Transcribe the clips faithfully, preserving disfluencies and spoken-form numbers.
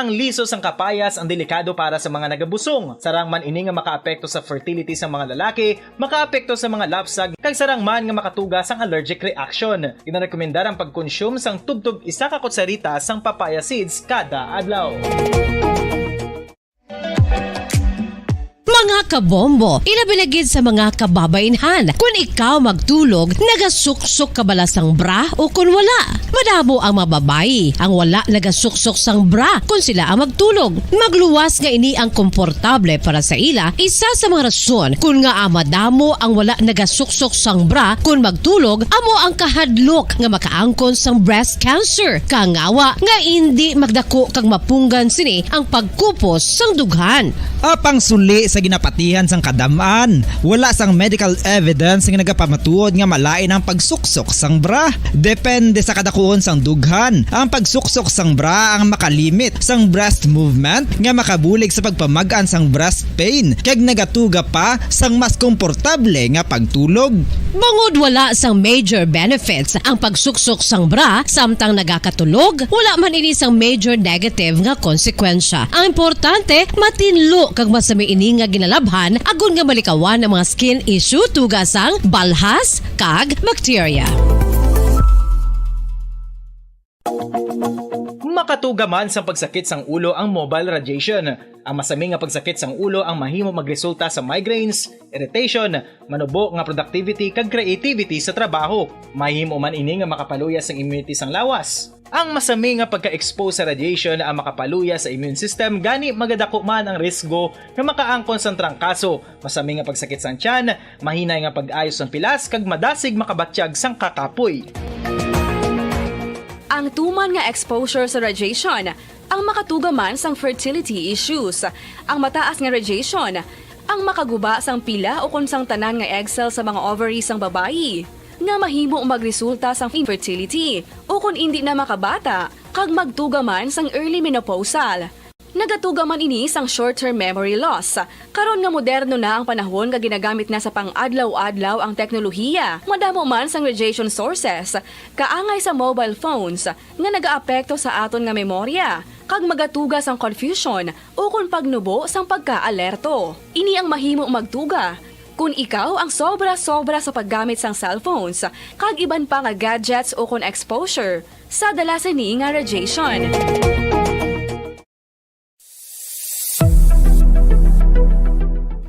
Ang liso sang kapayas ang delikado para sa mga nagabusong. Sarang man ini nga makaapekto sa fertility sang mga lalaki, makaapekto sa mga lapsag, kag sarang man nga makatuga sang allergic reaction. Ginarekomendar ang pagkonsume sang tubtob isa ka kutsarita sang papaya seeds kada adlaw. Mga kabombo, ilabi na gid sa mga kababainhan. Kun ikaw magtulog, nagasuksok ka bala sang bra o kun wala? Madamo ang mga babayi ang wala nagasuksok sang bra kun sila ang magtulog. Magluwas nga ini ang komportable para sa ila. Isa sa mga rason kun ngaa madamo ang wala nagasuksok sang bra kun magtulog amo ang kahadlok nga makaangkon sang breast cancer. Kangawa nga indi magdako kag mapunggan sini ang pagkupos sang dughan. Apang suli sa ginapatihan sang kadam-an, wala sang medical evidence nga nagapamatuod nga malain ang pagsuksok sang bra. Depende sa kadakuon sang dughan, ang pagsuksok sang bra ang makalimit sang breast movement nga makabulig sa pagpamag-an sang breast pain kag nagatuga pa sang mas komportable nga pagtulog. Bangod wala sang major benefits ang pagsuksok sang bra samtang nagakatulog, wala man ini sang major negative nga konsekwensya. Ang importante, matinlo kag masami ini nga ginalabhan agod nga malikawan ang mga skin issue tuga sang balhas kag bakterya. Makatuga man sang pagsakit sang ulo ang mobile radiation. Ang masami nga pagsakit sang ulo ang mahimo magresulta sa migraines, irritation, manubo nga productivity kag creativity sa trabaho. Mahimo man ini nga makapaluya sang immunity sang lawas. Ang masami nga pagka-expose sa radiation ang makapaluya sa immune system, gani magadako man ang risgo nga makaangkon sang trangkaso, masami nga pagsakit sang tiyan, mahinay nga pag-ayo sang pilas, kag madasig makabatyag sang kakapoy. Ang tuman nga exposure sa radiation ang makatuga man sang fertility issues. Ang mataas nga radiation ang makaguba sang pila ukon sang tanan nga egg cell sa mga ovary sang babayi, nga mahimo magresulta sang infertility ukon indi na makabata kag magtuga man sang early menopausal. Nagatuga man ini sang short-term memory loss. Karon nga moderno na ang panahon nga ginagamit na sa pang-adlaw-adlaw ang teknolohiya, madamo man sang radiation sources, kaangay sa mobile phones, nga nagaapekto sa aton nga memorya, kag magatuga sang confusion ukon pagnubo sang pagkaalerto. Ini ang mahimo magtuga kon ikaw ang sobra-sobra sa paggamit sang cellphones kag iban pa nga gadgets ukon exposure sa dala sini nga radiation.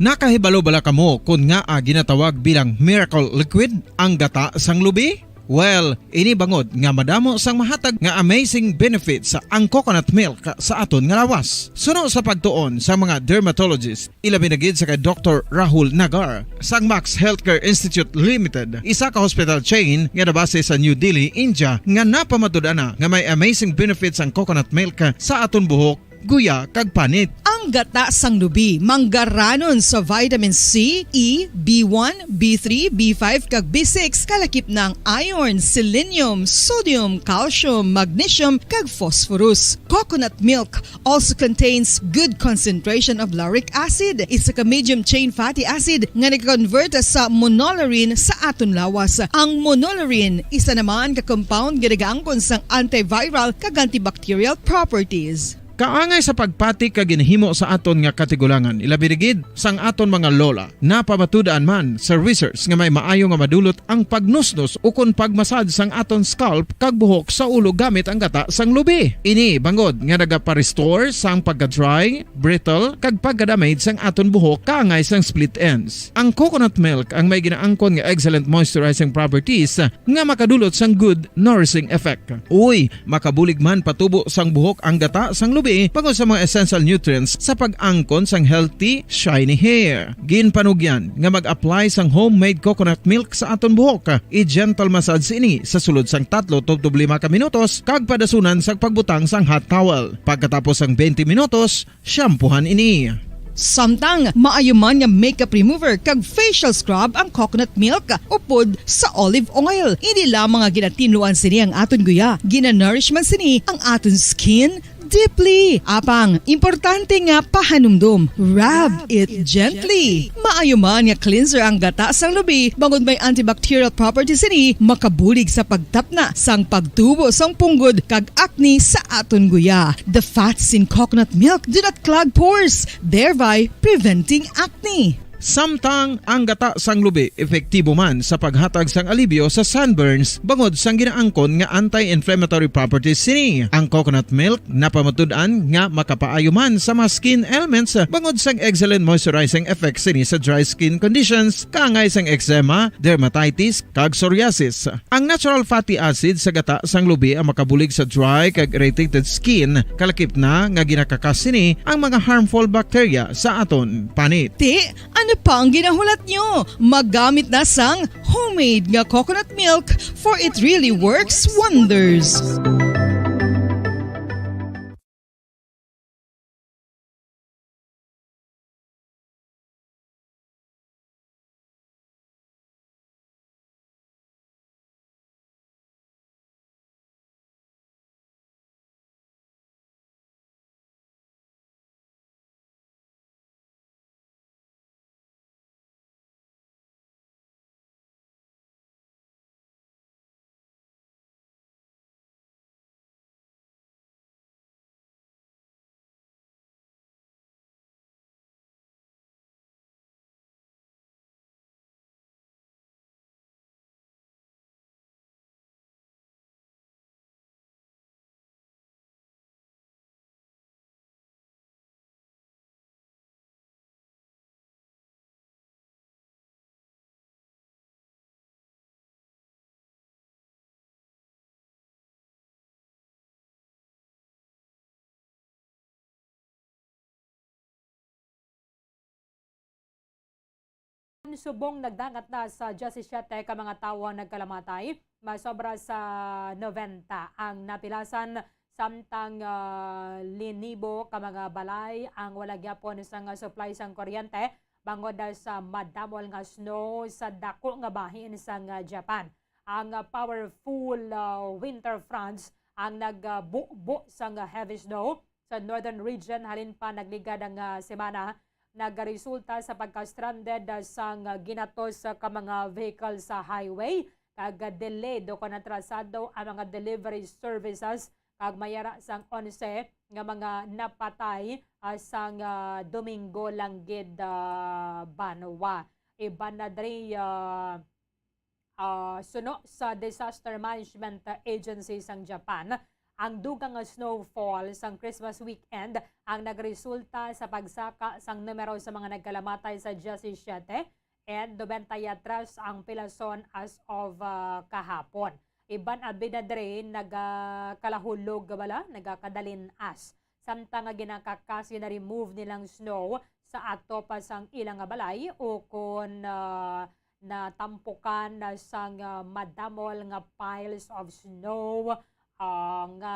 Nakahibalo bala kamo kon ngaa ginatawag bilang miracle liquid ang gata sang lubi? Well, ini bangod nga madamo sang mahatag nga amazing benefits ang coconut milk sa aton nga lawas. Suno sa pagtuon sa mga dermatologist, ilabi na gid sa kay Doktor Rahul Nagar sang Max Healthcare Institute Limited, isa ka hospital chain nga nabase sa New Delhi, India, nga napamatud-an na nga may amazing benefits ang coconut milk sa aton buhok, guya, kag panit. Ang gata sang lubi manggaranon sa vitamin C, E, B one, B three, B five, kag B six, kalakip na ang iron, selenium, sodium, calcium, magnesium, kag phosphorus. Coconut milk also contains good concentration of lauric acid, isa ka medium chain fatty acid nga nag-convert sa monolaurin sa aton lawas. Ang monolaurin, isa naman ka compound nga nagaangkon sang antiviral kag antibacterial properties. Kaangay sa pagpati kag ginahimo sa aton nga katigulangan, ilabi na gid sang aton mga lola, napamatud-an man sa research nga may maayo nga madulot ang pagnusnos ukon pagmasad sang aton scalp kag buhok sa ulo gamit ang gata sang lubi. Ini bangod nga nagapa-restore sang pagka-dry, brittle, kag pagka-damage sang aton buhok kaangay sang split ends. Ang coconut milk ang may ginaangkon nga excellent moisturizing properties nga makadulot sang good nourishing effect. Uy, makabulig man patubo sang buhok ang gata sang lubi bangod sa mga essential nutrients sa pag-angkon sang healthy, shiny hair. Ginpanugyan nga mag-apply sang homemade coconut milk sa aton buhok. I-gentle massage ini sa sulod sang tatlo tubtob lima ka minutos kag padasunan sang pagbutang sang hot towel. Pagkatapos sang twenty minutos, shampoohan ini. Samtang maayo man nga makeup remover kag facial scrub ang coconut milk upod sa olive oil. Indi lamang nga ginatinluan sini ang aton guya, ginanourish man sini ang aton skin, deeply. Apang, importante nga pahanumdom, rub it gently. Maayo man nga cleanser ang gata sang lubi, bangod may antibacterial properties sini, makabulig sa pagtapna sang pagtubo sang punggod kag acne sa aton guya. The fats in coconut milk do not clog pores, thereby preventing acne. Samtang ang gata sang lubi epektibo man sa paghatag sang alibyo sa sunburns bangod sang ginaangkon nga anti-inflammatory properties sini. Ang coconut milk napamatud-an nga makapaayo man sa mga skin ailments bangod sang excellent moisturizing effect sini sa dry skin conditions, kaangay sang eczema, dermatitis, kag psoriasis. Ang natural fatty acid sa gata sang lubi ang makabulig sa dry kag irritated skin, kalakip na nga ginakakas sini ang mga harmful bacteria sa aton panit. Ti, ano pa ang ginahulat nyo? Magamit na sang homemade nga coconut milk, for it really works wonders. Subong nagdangat na sa diyasisiete ka mga tawo ang nagkalamatay, mas sobra sa noventa ang napilasan, samtang, ah, linibo ka mga balay ang wala gyapon sang supply sang kuryente bangod sa madamol nga snow sa dako nga bahin sang, ah, Japan. Ang, ah, powerful, ah, winter fronts ang nagbubo sang heavy snow sa northern region halin pa nagligad ang, ah, semana, nagaresulta sa pagka-stranded, ah, sang, ah, ginatos, ah, ka mga vehicle sa highway, kag, ah, delayed o kon atrasado ang mga delivery services, kag may ara sang onse nga mga napatay, ah, sang, ah, Domingo lang gid, ah, banwa. Iban na diri, ah, ah, suno sa Disaster Management Agency sang Japan, ang dugang nga snowfall sang Christmas weekend ang nagresulta sa pagsaka sang numero sa mga nagkalamatay sa diyasisiete, and nobenta y tres ang pilason as of, ah, kahapon. Iban abi na diri nagakalahulog bala, nagakadalin-as. Samtang nga ginakakasi na-remove nilang snow sa atop sang ila nga balay, ukon, ah, natampukan na sang, ah, madamol nga piles of snow, ah, nga,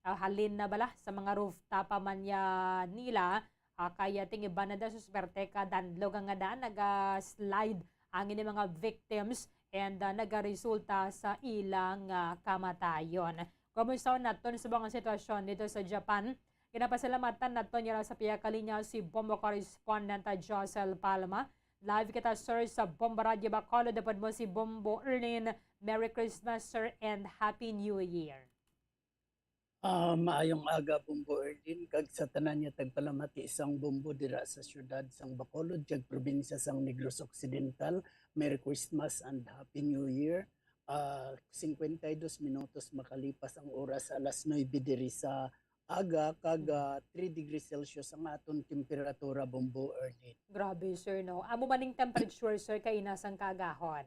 ah, halin na bala sa mga rooftop pa man ya nila, ah, kaya tingiban na daw susperte ka danlog nga daan naga-slide ang ini mga victims and, ah, nagaresulta sa ilang, ah, kamatayon. Kumusta naton subong ang sitwasyon dito sa Japan? Ginapasalamatan naton nila sa pihak ka linya si Bombo correspondent, ah, Josel Palma. Live kita, sir, sa Bombo Radio Bacolod. Upod mo si Bombo Erlin. Merry Christmas, sir, and Happy New Year. Ah, maayong aga, Bombo Erlin, kag sa tanan nga tagpalamati sang Bombo dira sa siyudad sang Bacolod, kag probinsya sang Negros Occidental. Merry Christmas and Happy New Year. Ah, cincuenta y dos minutos makalipas ang oras sa alas nuebe diri sa aga, kag, Mm. ah, three degrees Celsius ang aton temperatura, Bombo Erlin. Grabe, sir, no? Amo man ning temperature, sir, kaina sang kaagahon?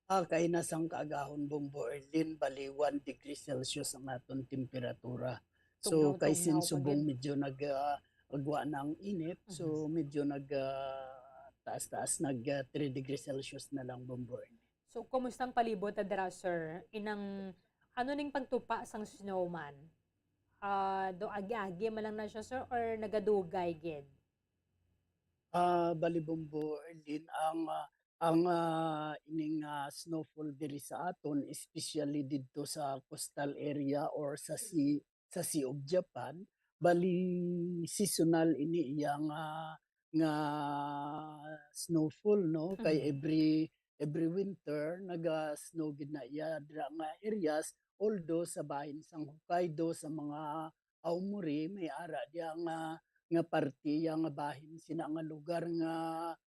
Ah, kaina sang kaagahon, Bombo Erlin, bali one degree Celsius ang aton temperatura. So, Tugnaw-tugnaw kay since pa subong gid. Medyo nag, ah, agwa na ang init, so Mhm. medyo nag, ah, taas-taas, nag, ah, three degrees Celsius na lang, Bombo Erlin. So, kumusta ang palibot na dira, sir? Inang, ano ning pagtupa sang snowman? Ah, do agi-agi man lang na siya, sir, or nagadugay gid? Ah, bali, Bombo Erlin, ang, ah, ang, ah, ining, ah, snowfall diri sa aton, especially didto sa coastal area or sa sea, sa Sea of Japan. Bali, seasonal ini iya nga, nga snowfall, no? Kay Mm. every, every winter, naga-snow gid na iya dira nga areas, although sa bahin sang Hokkaido, sa mga Aomori, may ara diya nga, nga parte iya nga bahin sina nga lugar nga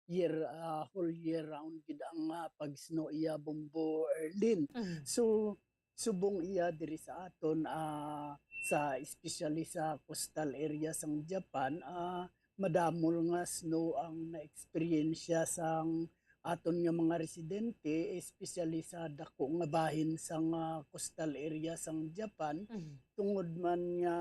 year, ah, whole year round gid ang, ah, pag-snow iya, Bombo Erlin. Mm. So, subong iya diri sa aton, ah, sa, especially sa coastal area sang Japan, ah, madamol nga snow ang na-eksperyensya sang aton nga mga residente, especially sa dako nga bahin sang, ah, coastal area sang Japan, Mhm. tungod man nga,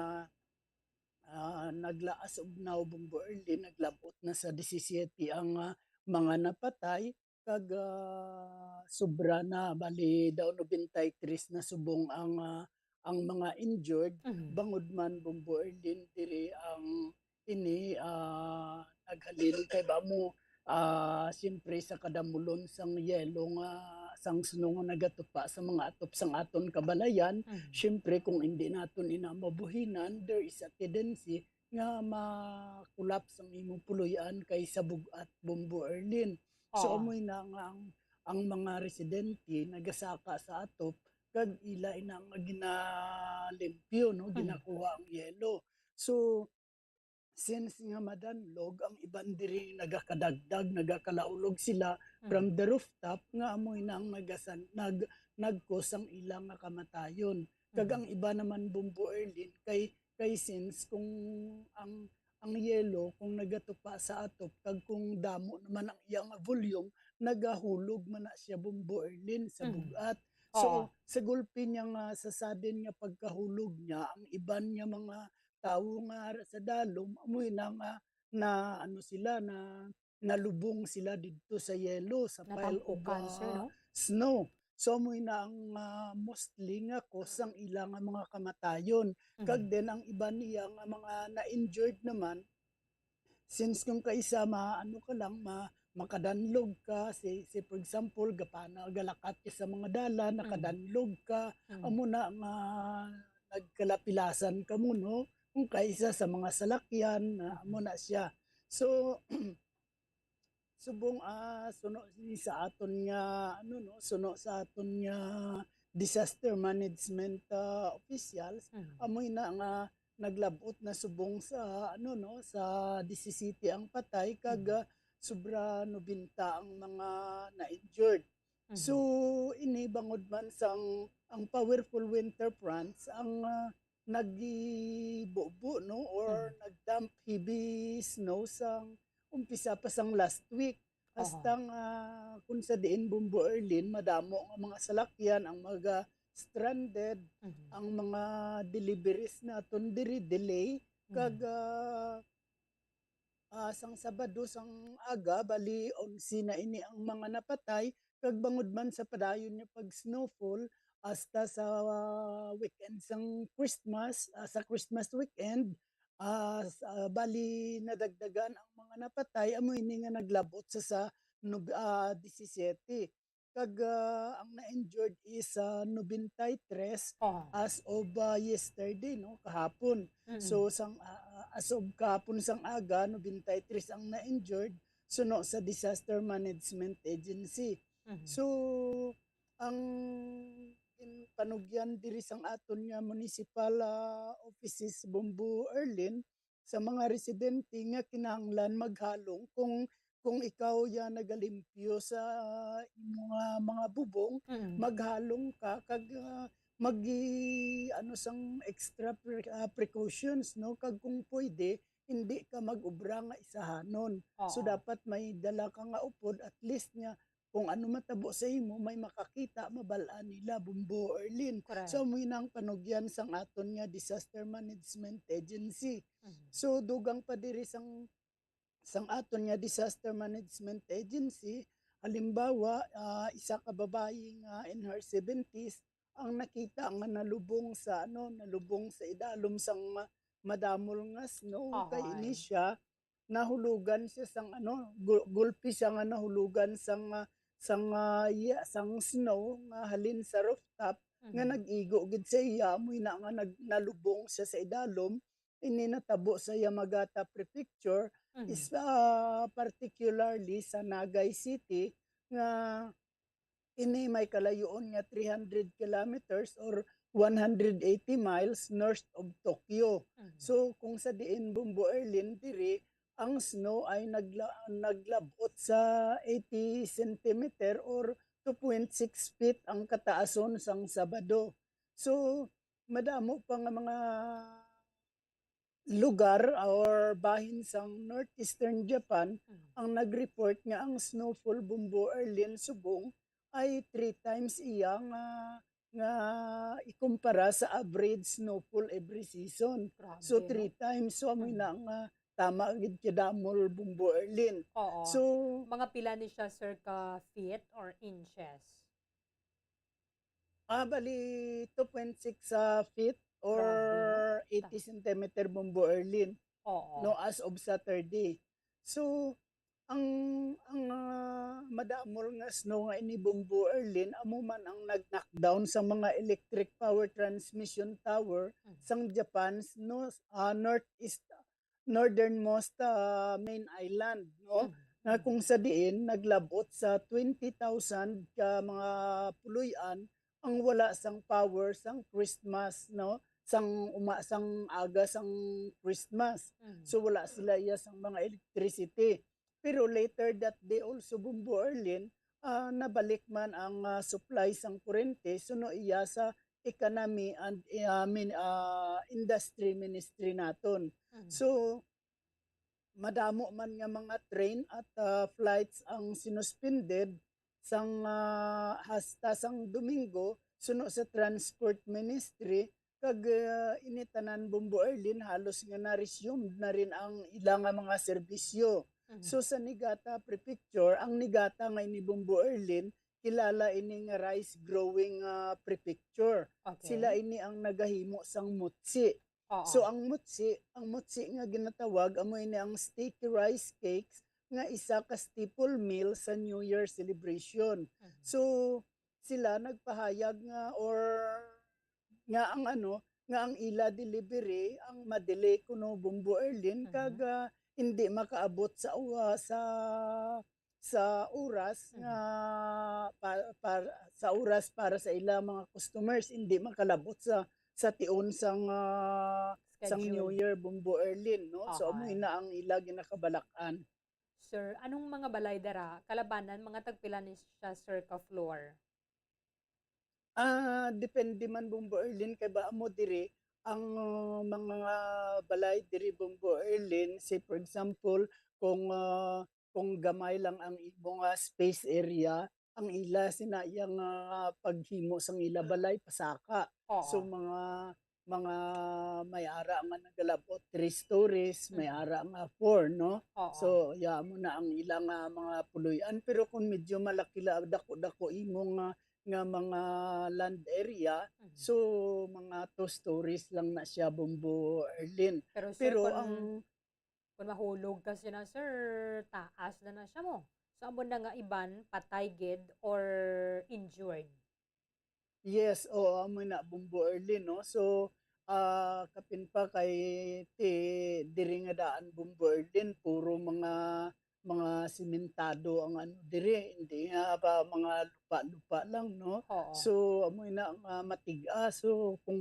ah, nagla-, as of now, Bombo Erlin, naglab-ot na sa disisiyete ang, ah, mga napatay, kag, ah, sobra na, bali daw nobenta y tres na subong ang, ah, ang mga injured. Mhm. Bangod man, Bombo Erlin, diri ang ini, ah, naghalin kay ba mo, ah, siyempre sa kadamulon sang yelo nga sang snow nga nagatupa sa mga atop sang aton kabalayan, Mhm. siyempre kung hindi naton ina mabuhinan, there is a tendency nga ma-collapse ang imong puloy-an kay sa bug-at, Bombo Erlin. So, Oo. amoy na nga ang, ang mga residente nagasaka sa atop kag ila ina nga ginalimpyo, no, Mm. ginakuha ang yelo. So, since nga madanlog, ang iban diri nagakadagdag, nagakalaulog sila Mm. from the rooftop, nga amoy na ang nagasan-, nag-, nag-cause ang ila nga kamatayon. Kag Mm. ang iba naman, Bombo Erlin, kay, kay since kung ang, ang yelo, kung nagatupa sa atop, kag kung damo naman ang iya nga volume, nagahulog man na siya, Bombo Erlin, sa Mm. bug-at. So, Oo. sa gulpi niya nga, sa sudden nga pagkahulog niya, ang iban nga mga tawo nga ara sa dalom, amoy na nga, na, ano sila, na, nalubong sila didto sa yelo, sa pile of, Natampukan, sir, ah, no? snow. So, amoy na ang, ah, mostly nga cause ang ila nga mga kamatayon. Kag Mhm. then, ang iban niya nga mga na-injured naman, since kung kaisa ma-, ano ka lang, ma-, makadanlog ka, say, say for example, gapana, galakat ka sa mga dalan, Mm. nakadanlog ka, Mm. amo na nga nagkalapilasan ka mo, no? Kung kaisa sa mga salakyan, na amo Mm. na siya. So, subong, ah, suno ni sa aton nga, ano, no, suno sa aton nga disaster management, ah, officials, Mm. amoy na nga naglab-ot na subong sa, ano, no, sa disisiyete ang patay, kag, Mm. ah, sobra nobenta ang mga na-injured. So, Mhm. ini bangod man sang, ang powerful winter fronts ang, ah, nagbubo, no, or Mhm. nagdump heavy snow sang umpisa pa sang last week. Aha. Hasta nga, kung sa diin, Bombo Erlin, madamo nga mga salakyan ang mga stranded, Mhm. ang mga deliveries naton diri delay, kag, Mhm. ah, ah, sang Sabado sang aga, bali, onse na ini ang mga napatay, kag bangod man sa padayon nga pag-snowfall, hasta sa weekend sang Christmas, ah, sa Christmas weekend, ah, sa, bali, nadagdagan ang mga napatay, amo ini nga naglab-ot sa, sa nub-, ah, disisiyete. Kag, ah, ang na-injured is, ah, nobenta y tres Oh. as of, ah, yesterday, no, kahapon. Mm. So, sang, ah, ah, as of kahapon sang aga, nobenta y tres ang na-injured, suno sa Disaster Management Agency. Mhm. So, ang ginpanugyan diri sang aton nga municipal, ah, offices, Bombo Erlin, sa mga residente nga kinahanglan maghalong kung, kung ikaw ya nagalimpyo sa imo nga mga bubong, Mm. maghalong ka kag, ah, mag-, ano, sang extra pre-, ah, precautions, no? Kag kung pwede, hindi ka mag-obra nga isahanon. So, Oo. dapat may dala ka nga upod, at least nga kung ano matabo sa imo, may makakita, mabal-an nila, Bombo Erlin. Correct. So, amo na ang panugyan sang aton nga Disaster Management Agency. Mhm. So, dugang pa diri sang, sang aton nga Disaster Management Agency, halimbawa, ah, isa ka babayi nga in her seventies ang nakita nga nalubong sa, ano, nalubong sa idalom sang ma-, madamol nga snow. Kay Ahay. ini siya, nahulugan siya sang, ano, gu-, gulpi siya nga nahulugan sang, ah, sang, ah, ya-, sang snow nga halin sa rooftop, nga Mhm. nag-igo gid sa iya, amoy na nga nag-, nalubong siya sa idalom. Ini natabo sa Yamagata Prefecture, Mhm. is, ah, particularly sa Nagai City, nga ini may kalayuon nga three hundred kilometers or one hundred eighty miles north of Tokyo. Mhm. So, kung sa diin, Bombo Erlin, diri, ang snow ay nagla-, naglab-ot sa eighty centimeter or two point six feet ang kataason sang Sabado. So, madamo pa nga mga lugar or bahin sang northeastern Japan Mhm. ang nag-report nga ang snowfall, Bombo Erlin, subong ay three times iya nga, nga ikumpara sa average snowfall every season. Grabe, So, no? three times. So, amoy Mm. na nga tama gid kadamo, Bombo Erlin. Oo. So, Mga pila ni siya, sir, ka feet or inches? Ah, bali, two point six, ah, feet or Grabe, no? eighty centimeter, Bombo Erlin, Oo. no, as of Saturday. So, ang, ang, ah, madamol nga snow nga ini, Bombo Erlin, amo man ang nag-knockdown sa mga electric power transmission tower Mhm. sang Japan's, no, ah, northeast, northernmost, ah, main island, no? Mhm. Nga Mhm. kung sa diin naglab-ot sa twenty thousand ka mga puloy-an ang wala sang power sang Christmas, no? Sang uma-, sang aga sang Christmas. Mhm. So, wala sila iya sang mga electricity. Pero later that day also, Bombo Erlin, ah, nabalik man ang, ah, supply sang kurente suno iya sa Economy and, ah, min-, ah, Industry Ministry naton. Mhm. So, madamo man nga mga train at, ah, flights ang sinuspended sang, ah, hasta sang Domingo suno sa Transport Ministry, kag, ah, ini tanan, Bombo Erlin, halos nga na-resume na rin ang ila nga mga serbisyo. Mhm. So, sa Niigata Prefecture, ang Niigata nga ini, Bombo Erlin, kilala ini nga rice growing, ah, prefecture. Okay. Sila ini ang nagahimo sang mutsi. Oo. So, ang mutsi, ang mutsi nga ginatawag, amo ini ang sticky rice cakes nga isa ka staple meal sa New Year celebration. Mhm. So, sila nagpahayag nga, or nga ang ano, nga ang ila delivery ang ma-delay kuno, Bombo Erlin, Mhm. kag, ah, hindi makaabot sa, ah, sa, sa oras Mhm. nga pa-, pa-, sa oras para sa ila mga customers, hindi makalabot sa, sa tion sang, ah, sang Schedule. New Year, Bombo Erlin, no? So, Aha. amo na ang ila ginakabalak-an. Sir, anong mga balay dara? Kalabanan, mga tagpila ni siya, sir, ka floor? Ah, depende man, Bombo Erlin, kay ba amo diri, ang, uh, mga balay diri, Bombo Erlin, say for example, kung, ah, kung gamay lang ang imo nga space area, ang ila sina iya nga paghimo sang ila balay, pasaka. Oo. So, mga, mga may ara nga nagalabot three stories, may Mm. ara nga four, no? Oo. So, ya mo na ang ila nga mga puloy-an. Pero kung medyo malaki la, dako-dako imo nga, nga mga land area, Mhm. so, mga two stories lang na siya, Bombo Erlin. Pero, sir, Pero kung ang Kung mahulog ka siya na, sir, taas na na siya mo. So, amo na nga iban, patay gid or injured. Yes, oo, amo na, Bombo Erlin, no? So, ah, kapin pa kay ti, diri nga daan, Bombo Erlin, puro mga, mga simentado ang ano diri, hindi nga ba mga lupa-lupa lang, no? Oo. So, amo na nga matigas. So, kung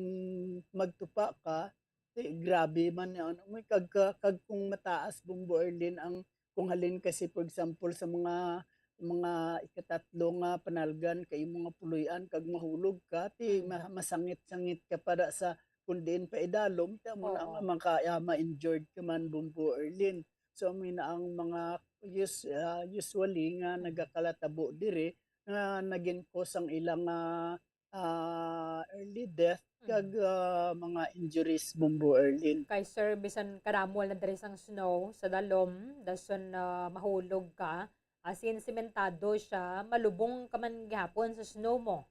magtupa ka, Ti, grabe man nga, ano, may kag, kag kung mataas, Bombo Erlin, ang, kung halin kasi, for example, sa mga, mga ikatatlo nga panalgan kay mga puloy-an kag mahulog ka, ti, Mm. ma-, masangit-sangit ka para sa kung diin pa idalom, ti, amo na Oo. nga maka-, ah, ma-injured ka man, Bombo Erlin. So, amo na ang mga us-, ah, usually nga Mm. nagakalatabo diri nga naging cause ang ilang, ah, ah, early death Mm. kag, ah, mga injuries, Bombo Erlin. Kay, sir, bisan kadamo na diri sang snow sa dalom, dason, ah, mahulog ka, as in, sementado siya, malubong ka man gihapon sa snow mo.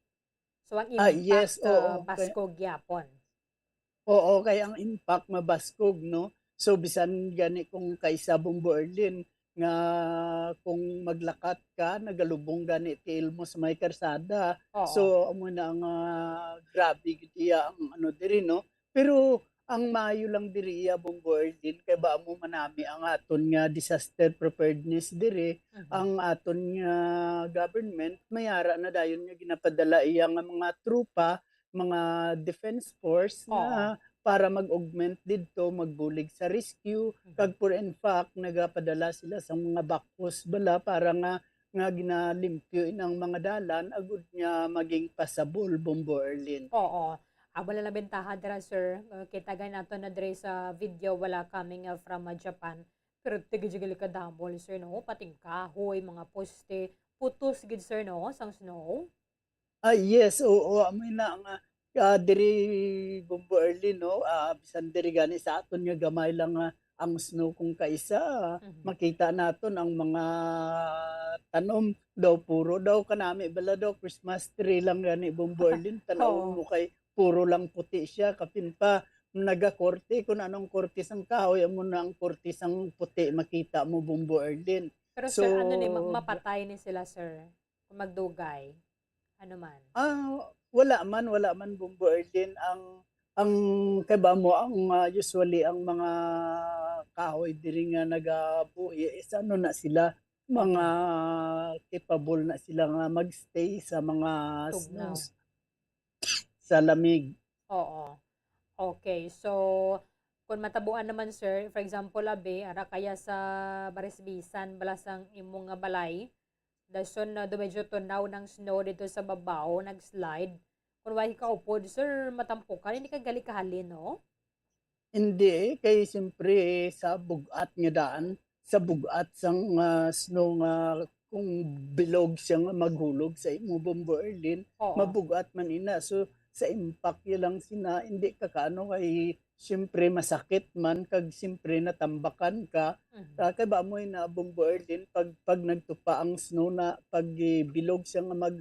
So, ang Ah, impact, yes, ah, oo, kay baskog gihapon. Oo, kay ang impact mabaskog, no? So, bisan gani kung kaisa, Bombo Erlin, nga kung maglakat ka, nagalubong gani tiil mo sa may karsada. Oo. So, amo na nga grabe gid iya ang ano diri, no? Pero ang maayo lang diri iya, Bombo Erlin, kay ba mo manami ang aton nga disaster preparedness diri, Mhm. ang aton nga government, mayara na dayon nga ginapadala iya nga mga tropa, mga defense force nga Oo. para mag-augment didto, magbulig sa rescue, Mhm. kag for in fact, nagapadala sila sa mga backhoes bala para nga, nga ginalimpyo inang mga dalan agud nga maging passable, Bombo Erlin. Oo. Amo lang ang bentaha dira, sir. Uh, kita gani nato na diri sa video, wala coming, uh, from, uh, Japan. Pero tigid kadamol, sir, no? Pating kahoy, mga poste, putos gid, sir, no? Sang snow. Ah, yes, oo, amo na nga, ah, diri, Bombo Erlin, no? Ah, bisan diri gani sa aton nga gamay lang nga ang snow kung kaisa, ah, Mhm. makita naton ang mga tanom daw, puro daw kanami bala daw Christmas tree lang gani, Bombo Erlin. Tan-awon Oo. mo kay puro lang puti siya, kapin pa nagakorte, kung anong korte sang kahoy, amo na ang korte sang puti makita mo, Bombo Erlin. Pero, sir, ano ni, ma-, So, mapatay ni sila, sir? Kung magdugay? Ano man? Ah, wala man, wala man, Bombo Erlin. Ang, ang, kay ba mo, ang, ah, usually, ang mga kahoy diri nga nagabuhi is ano na sila, mga Mhm. capable na sila nga magstay sa mga Tugnaw. snows, sa lamig. Oo. Okay. So, kung matabuan naman, sir, for example, abi, ara kaya sa barisbisan, bala sang imong nga balay, dason na dumedyo tunaw ng snow dito sa babaw, nag-slide. Kung wala ka upod, sir, matampukan, hindi ka gali kahalin, no? Hindi, eh, kay siyempre sa bugat nga daan, sa bugat sang, ah, snow nga kung bilog siya nga maghulog sa imo, Bombo Erlin, Oo. mabugat man ina. So, sa impact ya lang sina, hindi ka kaano kay siyempre masakit man, kag siyempre natambakan ka. Mhm. Ah, kay ba mo ina, Bombo Erlin, pag, pag nagtupa ang snow na, pag, eh, bilog siya nga mag,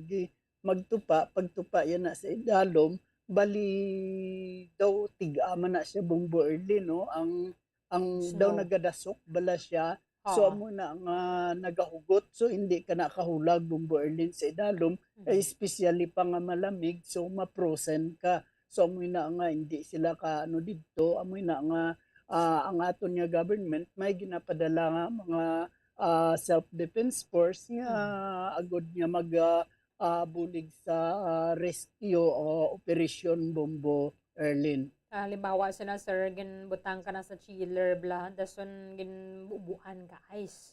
magtupa, pagtupa yan na sa idalom, bali daw tiga man na siya, Bombo Erlin, no? Ang, ang daw Snow. Nagadasok bala siya. So, Oo. amo na nga nagahugot. So, hindi ka nakahulag, Bombo Erlin, sa idalom. Mhm. Especially pa nga malamig, so ma-frozen ka. So, amo na nga hindi sila ka ano didto, amo na nga, ah, ang aton nga government may ginapadala nga mga, ah, self-defense force nga Mhm. agod nga mag, ah, ah, bulig sa, ah, rescue o operasyon, Bombo Erlin. Ah, halimbawa, sina sir, ginbutang ka na sa chiller, bla, dason ginbubuan ka ice.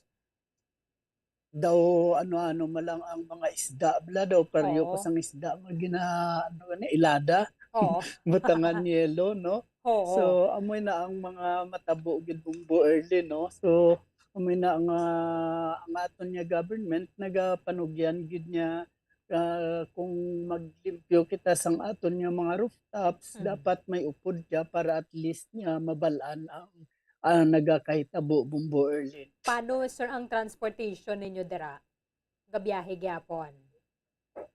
Daw ano-ano man lang ang mga isda, bla, daw paryo ko Oo. sang isda nga gina-, ano gani, ilada. Oo. Butangan yelo, no? Oo. So, amoy na ang mga matabo gid, Bombo Erlin, no? So, amoy na nga ang aton nga government nagapanugyan gid niya, ah, kung maglimpyo kita sang aton nga mga rooftops, Mm. dapat may upod siya para at least nga mabal-an ang, ah, nagakahitabo, Bombo Erlin. Paano, sir, ang transportation ninyo dira? Gabiyahe gyapon?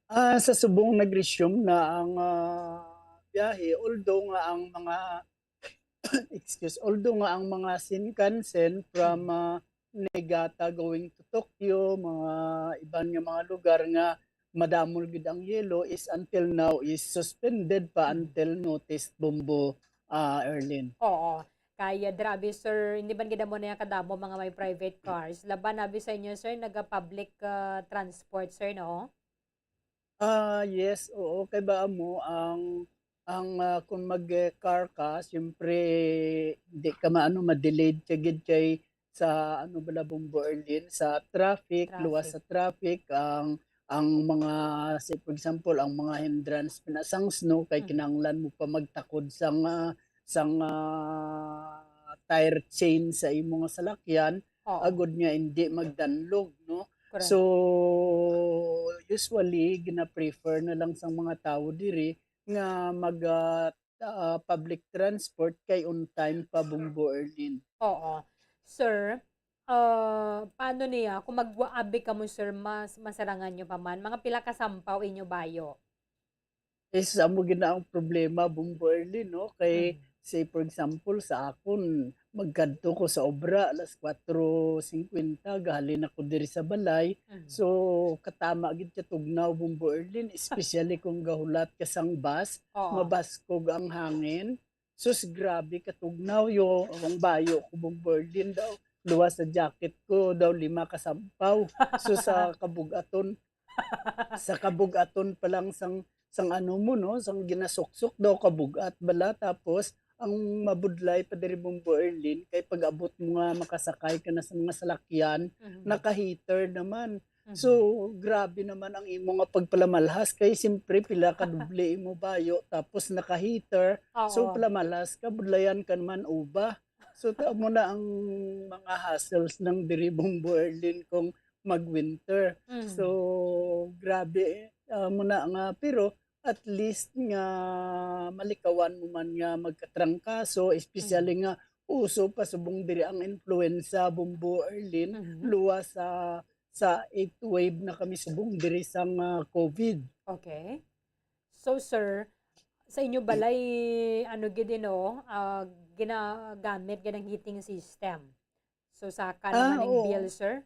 Ah, sa subong nag-resume na ang, ah, biyahe, although nga ang mga, excuse, although nga ang mga Shinkansen from, Mm. ah, Niigata going to Tokyo, mga iban nga mga lugar nga madamol gid ang yelo is until now is suspended pa Mm. until noticed, Bombo, ah, Erlin. Oo. Kaya, grabe, sir, hindi man gid amo na kadamo mga may private cars. Laban abi sa inyo, sir, naga-public, ah, transport, sir, no? Ah, yes, oo. Kay ba mo ang, ang, ah, kung mag-, eh, car ka, siyempre, di ka maano, ma-delayed ka gid kay sa, ano bala, Bombo Erlin, sa traffic, luwas Traffic. sa traffic, ang, ang mga, say, for example, ang mga hindrance na sang snow, kay Mm. kinahanglan mo pa magtakod sang, ah, sang, ah, tire chain sa imo nga salakyan, Oo. agod nga hindi magdanlog, no? Correct. So, usually, gina-prefer na lang sang mga tawo diri nga mag, ah, ah, public transport kay on time pa, Bombo Erlin. Oo. Sir, ah, paano niya? Kung magwaabi kamo, sir, mas masarangan nyo pa man? Mga pila ka sampaw inyo bayo? Is amo gid na ang problema, Bombo Erlin, no? Kay Mm. Say, for example, sa akon, magkadto ko sa obra alas kwatro singkwenta, gahalin ako diri sa balay. Mhm. So, katama gid ka tugnaw, Bombo Erlin, especially kung gahulat ka sang bus, Oo. mabaskog ang hangin. Sus, grabe katugnaw yo. Ang bayo ko, Bombo Erlin, daw. Luwas sa jacket ko, daw lima ka sampaw. So, sa kabug-aton, sa kabug-aton pa lang sang, sang ano mo, no? Sang ginasuksok daw, kabug-at bala. Tapos, ang mabudlay pa diri, Bombo Erlin, kay pag-abot mo nga makasakay ka na sa mga salakyan, Mhm. naka-heater naman. Mhm. So, grabe naman ang imo nga pagpalamalhas kay siyempre pila ka doble imo bayo tapos naka-heater. So, Oo. palamalhas ka, budlayan ka naman uba. So, ta-, amo na ang mga hassles ng diri, Bombo Erlin, kung mag-winter. Mm. So, grabe, eh. Ah, amo na nga, pero at least nga malikawan mo man nga magkatrangkaso, especially Mm. nga uso pa subong diri ang influenza, Bombo Erlin, Mhm. luwas sa, sa eighth wave na kami subong diri sang, ah, COVID. Okay. So, sir, sa inyo balay, ano gid, no, ah, ginagamit gid ang heating system? So, saka Ah, naman ang oo. bill, sir?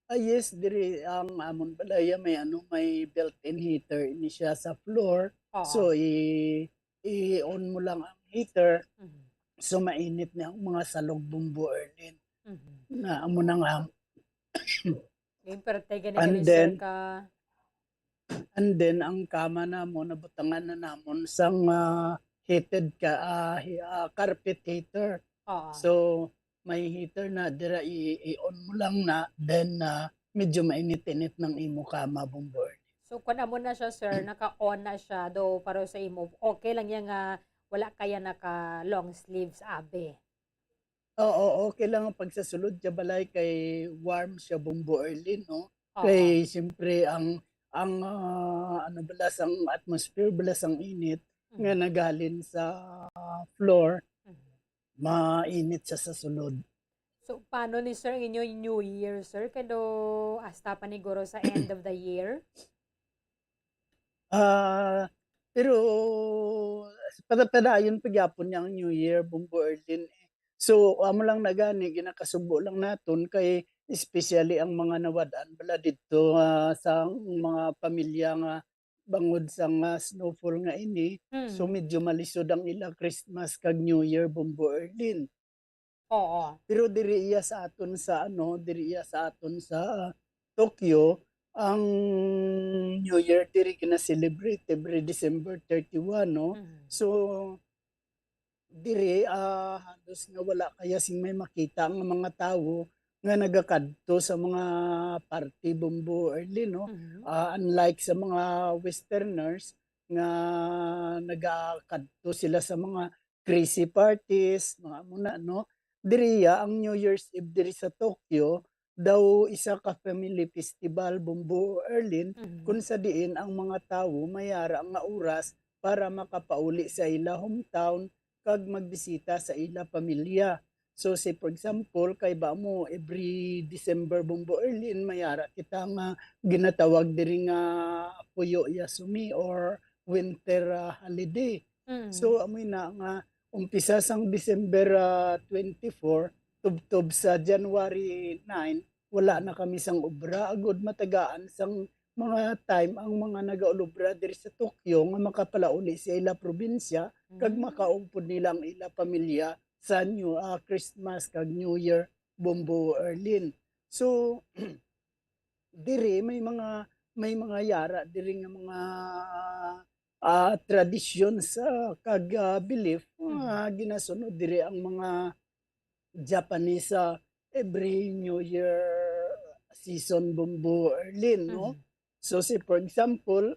Ah, yes, diri ang amon balaya may, ano, may built-in heater ini siya sa floor. Oo. So, i-, i-on mo lang ang heater. Mhm. So, mainit na ang mga salog, Bombo Erlin. Mhm. Na amo na nga. Yung parte gani And gani, sir, then, ka And then, ang kama namon, nabutangan na namon sang, ah, heated ka, ah, hi-, ah, carpet heater. Oo. So, may heater na dira, i-, i-on mo lang na, then, ah, medyo mainit-init ng imo kama, Bombo Erlin. So, kung amo na siya, sir, naka-on na siya, do, para sa imo, okay lang yan nga wala kaya naka long sleeves, abi? Oo, okay lang ang pagsasulod sa balay kay warm siya, Bombo Erlin, no? Oo. Kay siyempre ang, ang, ah, ano bala sang atmosphere, bala sang init nga Mhm. nagahalin sa floor, Mhm. mainit siya sa sulod. So, paano ni sir inyo New Year, sir? Kay do hasta pa ni guro sa end of the year? Ah, pero pada-, padayon pa gyapon niya ang New Year, Bombo Erlin, eh. So, amo lang na gani, ginakasubo lang naton kay especially ang mga nawad-an bala didto, ah, sa mga pamilya nga bangod sa nga snowfall nga ini. So, Mm. medyo malisod ang ila Christmas kag New Year, Bombo Erlin. Oo. Pero diri iya sa aton sa, ano, diri iya sa aton sa Tokyo, ang New Year diri gina-celebrate every December thirty-one, no? Mhm. So, diri, ah, halos nga wala kaya sing may makita ang mga tawo nga nagakadto sa mga party, Bombo Erlin, no? Mhm. Ah, unlike sa mga westerners nga nagakadto sila sa mga crazy parties, mga amo na, no? Diriya, ang New Year's Eve diri sa Tokyo, daw isa ka family festival, Bombo Erlin, Mhm. kung sa diin ang mga tawo may ara nga oras para makapauli sa ila hometown kag magbisita sa ila pamilya. So, say for example, kay ba mo, every December, Bombo Erlin, may ara kita nga ginatawag diri nga Fuyo Yasumi or winter, ah, holiday. Mm. So, amoy na nga umpisa sang December, ah, twenty-four, tubtob sa January nine, wala na kami sang obra, agud matagaan sang mga time ang mga nagaulobra diri sa Tokyo nga makapalauli sa ila probinsya, kag Mm. makaupod nila ang ila pamilya sa New, ah, Christmas kag New Year, Bombo Erlin. So, diri may mga, may mga yara diri nga mga, ah, tradisyon sa kag, ah, belief, Mm. nga ginasunod diri ang mga Japanese, ah, every New Year season, Bombo Erlin, no? Mhm. So, say for example,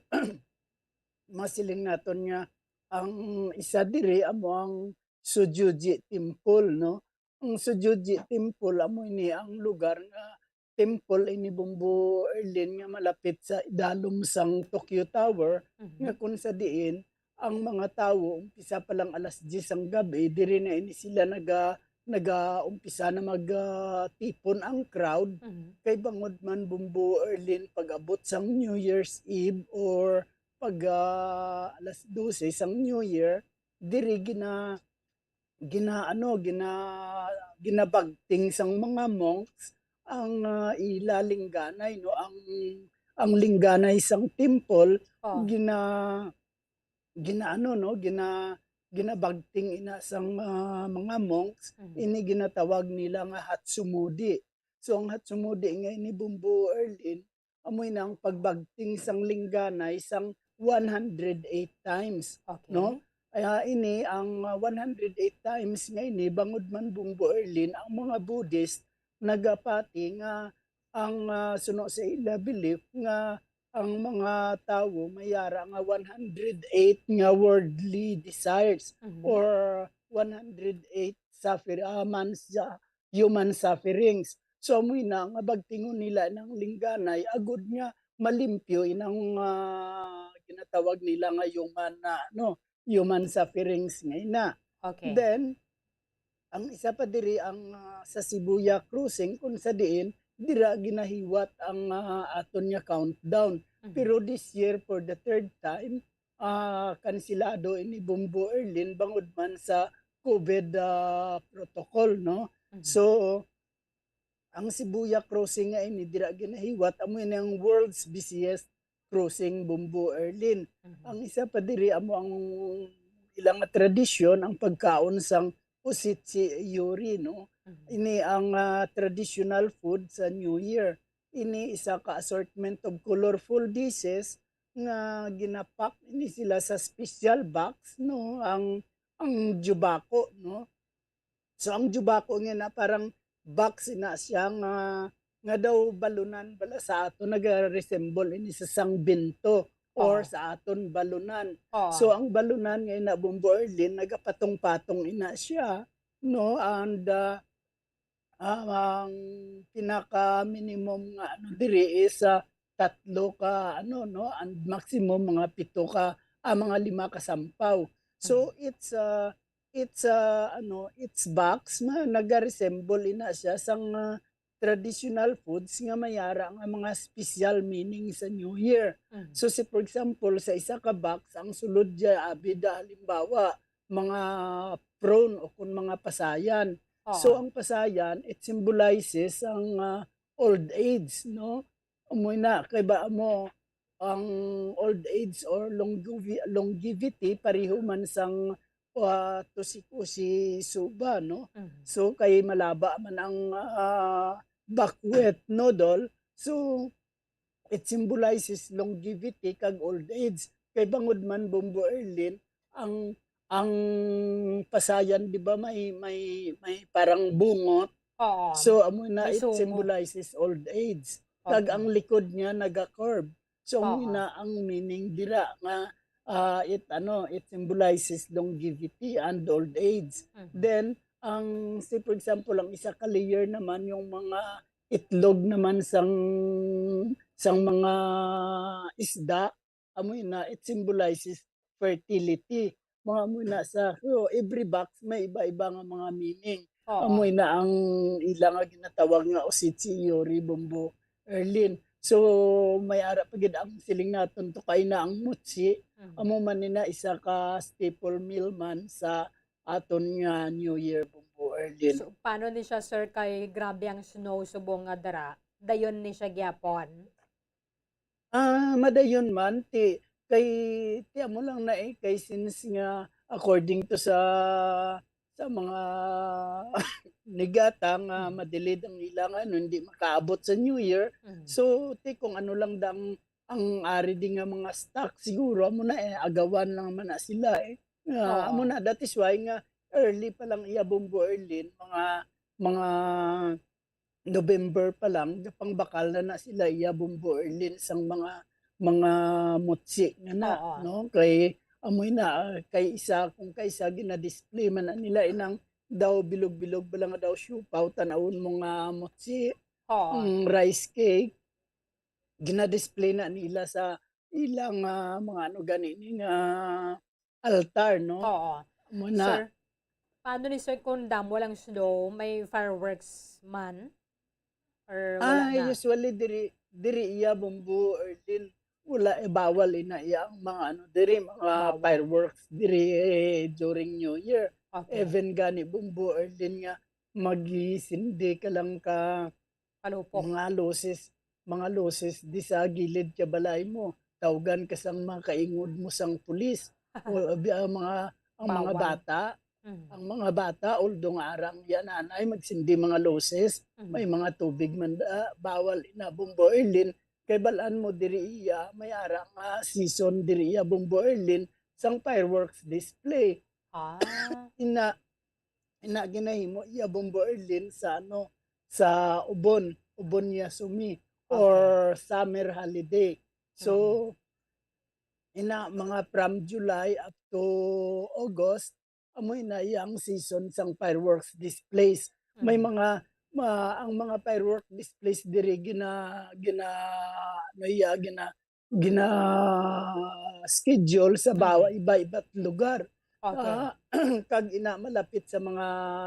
masiling naton nga ang isa diri amo ang Sujuji Temple, no? Ang Sujuji Temple amo ini ang lugar nga temple ini, Bombo Erlin, nga malapit sa idalom sang Tokyo Tower, Mhm. nga kung sa diin ang mga tawo, umpisa pa lang alas diyes ang gab-i, diri na ini sila naga-, naga-umpisa na mag, ah, tipon ang crowd. Mhm. Kay bangod man, Bombo Erlin, pag-abot sang New Year's Eve or pag, ah, alas dose sang New Year, diri gina-, gina-, ano, gina-, ginabagting sang mga monks ang, ah, ila lingganay, no? Ang, ang lingganay sang temple, Oh. gina-, ginaano, no? Gina-, ginabagting ina sang, ah, mga monks, Mhm. ini ginatawag nila nga Hatsumodi. So, ang Hatsumodi nga ini, Bumbo Erlin, amoy na ang pagbagting sang lingganay sang one hundred eight times, Okay. no? Kaya ini ang, ah, one hundred eight times nga ini, bangod man, Bumbo Erlin, ang mga Buddhist nagapati nga ang, ah, suno sa ila belief nga ang mga tawo may ara nga one hundred eight nga worldly desires Mhm. or one hundred eight suffer-, ah, man sa human sufferings. So, amoy na nga bagtingon nila nang lingganay, agud nga malimpyo inang, ah, ginatawag nila nga human na, ano, human sufferings nga ina. Okay. Then, ang isa pa diri ang, ah, sa Shibuya Crossing, kung sa diin, dira ginahiwat ang, ah, aton nga countdown. Mhm. Pero this year, for the third time, ah, kansilado ini, Bumbo Erlin, bangod man sa COVID, ah, protocol, no? Mhm. So, ang Shibuya Crossing nga ini dira ginahiwat, amo ini ang world's busiest crossing, Bumbo Erlin. Mhm. Ang isa pa diri amo ang ilang nga tradisyon, ang pagkaon sang osechi yori, no? Mhm. Ini ang, ah, traditional food sa New Year. Ini isa ka assortment of colorful dishes nga ginapak ini sila sa special box, no? Ang, ang jubako, no? So, ang jubako nga na parang box na siya nga, nga daw balunan bala sa aton, nagaresemble ini sa sang binto or Oh. sa aton balunan. Oh. So, ang balunan nga ina, Bumbo Erlin, nagapatong-patong ina siya, no? And, ah, ah, ang pinaka-minimum nga ano diri is, ah, tatlo ka ano, no? And maximum mga pito ka, ah, mga lima ka sampaw. So, Mhm. it's, ah, it's, ah, ano, it's box nga nagaresemble ina siya sang, ah, traditional foods nga may ara nga mga special meaning sa New Year. Mhm. So, si, for example, sa isa ka box, ang sulod dya, abi da, halimbawa, mga prawn o kun mga pasayan. So, Oo. ang pasayan, it symbolizes ang, ah, old age, no? Amoy na, kay ba mo, ang old age or longevi-, longevity, pareho man sang, ah, tusikusi suba, no? Mhm. So, kay malaba man ang, ah, buckwheat noodle. So, it symbolizes longevity kag old age. Kay bangod man, Bumbo Erlin, ang, ang pasayan, di ba, may, may, may parang bungot? Oo. So, amo na, May it sungo. symbolizes old age. Kag Okay. ang likod niya naga-curve. So, amo Oo. na ang meaning dira nga, ah, it, ano, it symbolizes longevity and old age. Mhm. Then, ang, say, for example, ang isa ka layer naman, yung mga itlog naman sang, sang mga isda, amoy na, it symbolizes fertility. Mga amoy na sa, so, every box may iba-iba nga mga meaning. Oo. Amoy na ang ila nga ginatawag nga osechi yori, Bumbo Erlin. So, may ara pa gid ang siling naton to kay na ang mochi, Mhm. amo man ni na isa ka staple meal man sa aton nga New Year, Bumbo Erlin. So, paano ni siya, sir, kay grabe ang snow subong nga dara? Dayon ni siya gyapon? Ah, madayon man, ti, kay, ti amo lang na eh, kay since nga, according to sa, sa mga nigata nga Mm. madelayed ang ilang ano, hindi makaabot sa New Year. Mm. So, ti kung ano lang dang ang ari di nga mga stock, siguro amo na eh, agawan lang man na sila eh. Ah, Oo. amo na, that is why nga early pa lang iya, Bumbo Erlin, mga, mga November pa lang, gapangbakal na na sila iya, Bumbo Erlin, sang mga, mga mutsi nga na, Oo. no? Kay, amoy na, ah, kay isa, kung kay isa, gina-display man na nila inang daw bilog-bilog ba lang daw siopao, tan-awon mo nga mutsi, Oo. ang rice cake, gina-display na nila sa ilang, ah, mga ano gani ni nga altar, no? Oo. Amo na. Sir, paano ni sir kung damo lang snow, may fireworks man? Or wala Ah, na? Usually diri, diri iya, Bumbo Erlin, wala eh, bawal ina iya ang mga ano diri, mga Bawal. fireworks diri eh, during New Year. Okay. Even gani, Bombo Erlin, nga magisindi ka lang ka Palupok. Mga loses, mga loses di sa gilid ka balay mo. Tawgan ka sang mga kaingod mo sang pulis. O, abi, ang mga, ang mga Bawal. bata, Mhm. ang mga bata, although nga arang yan, nanay, magsindi mga loses, Mhm. may mga tubig man, ah, bawal ina, Bombo Erlin. Kay balaan mo diri iya, may ara nga season diri iya, Bombo Erlin, sang fireworks display. Ah. Ina, ina ginahimo iya, Bombo Erlin, sa ano, sa ubon, ubon niya sumi, Okay. or summer holiday. So, Mhm. ina, mga from July up to August, amo ina iya ang season sang fireworks displays. May Mhm. mga, ma-, ang mga firework displays diri gina-, gina-, ano iya, gina-, gina-schedule sa bawa Mhm. iba-iba't lugar. Okay. Ah, kag ina malapit sa mga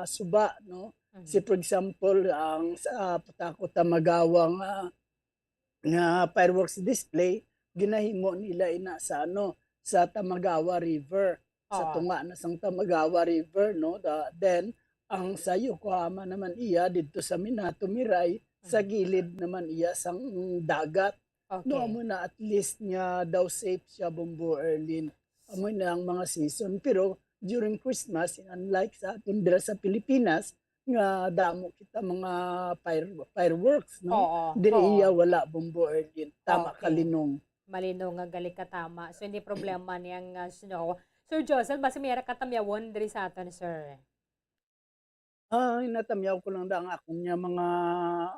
suba, no? Mhm. Si, for example, ang sa Putaco, Tamagawa nga, nga fireworks display, ginahimo nila ina sa, ano, sa Tamagawa River, sa Oo. tunga na sang Tamagawa River, no? The, then, ang sa Yokohama naman iya, didto sa Minato, Miray, sa Mhm. gilid naman iya sang dagat. No, Okay. amo na, at least nga daw safe siya, Bombo Erlin. Amo na ang mga season. Pero during Christmas, unlike sa aton dira sa Pilipinas, nga damo kita mga fire-, fireworks, no? Oo, Diri oo. iya wala, Bombo Erlin. Tama ka, Okay. Linong. Malinong nga gali ka, tama. So, hindi problema niyang, ah, snow. Sir Josel, basi may ara ka tamyawon diri sa aton, sir? Ah, natamyaw ko lang da ang akon nga mga,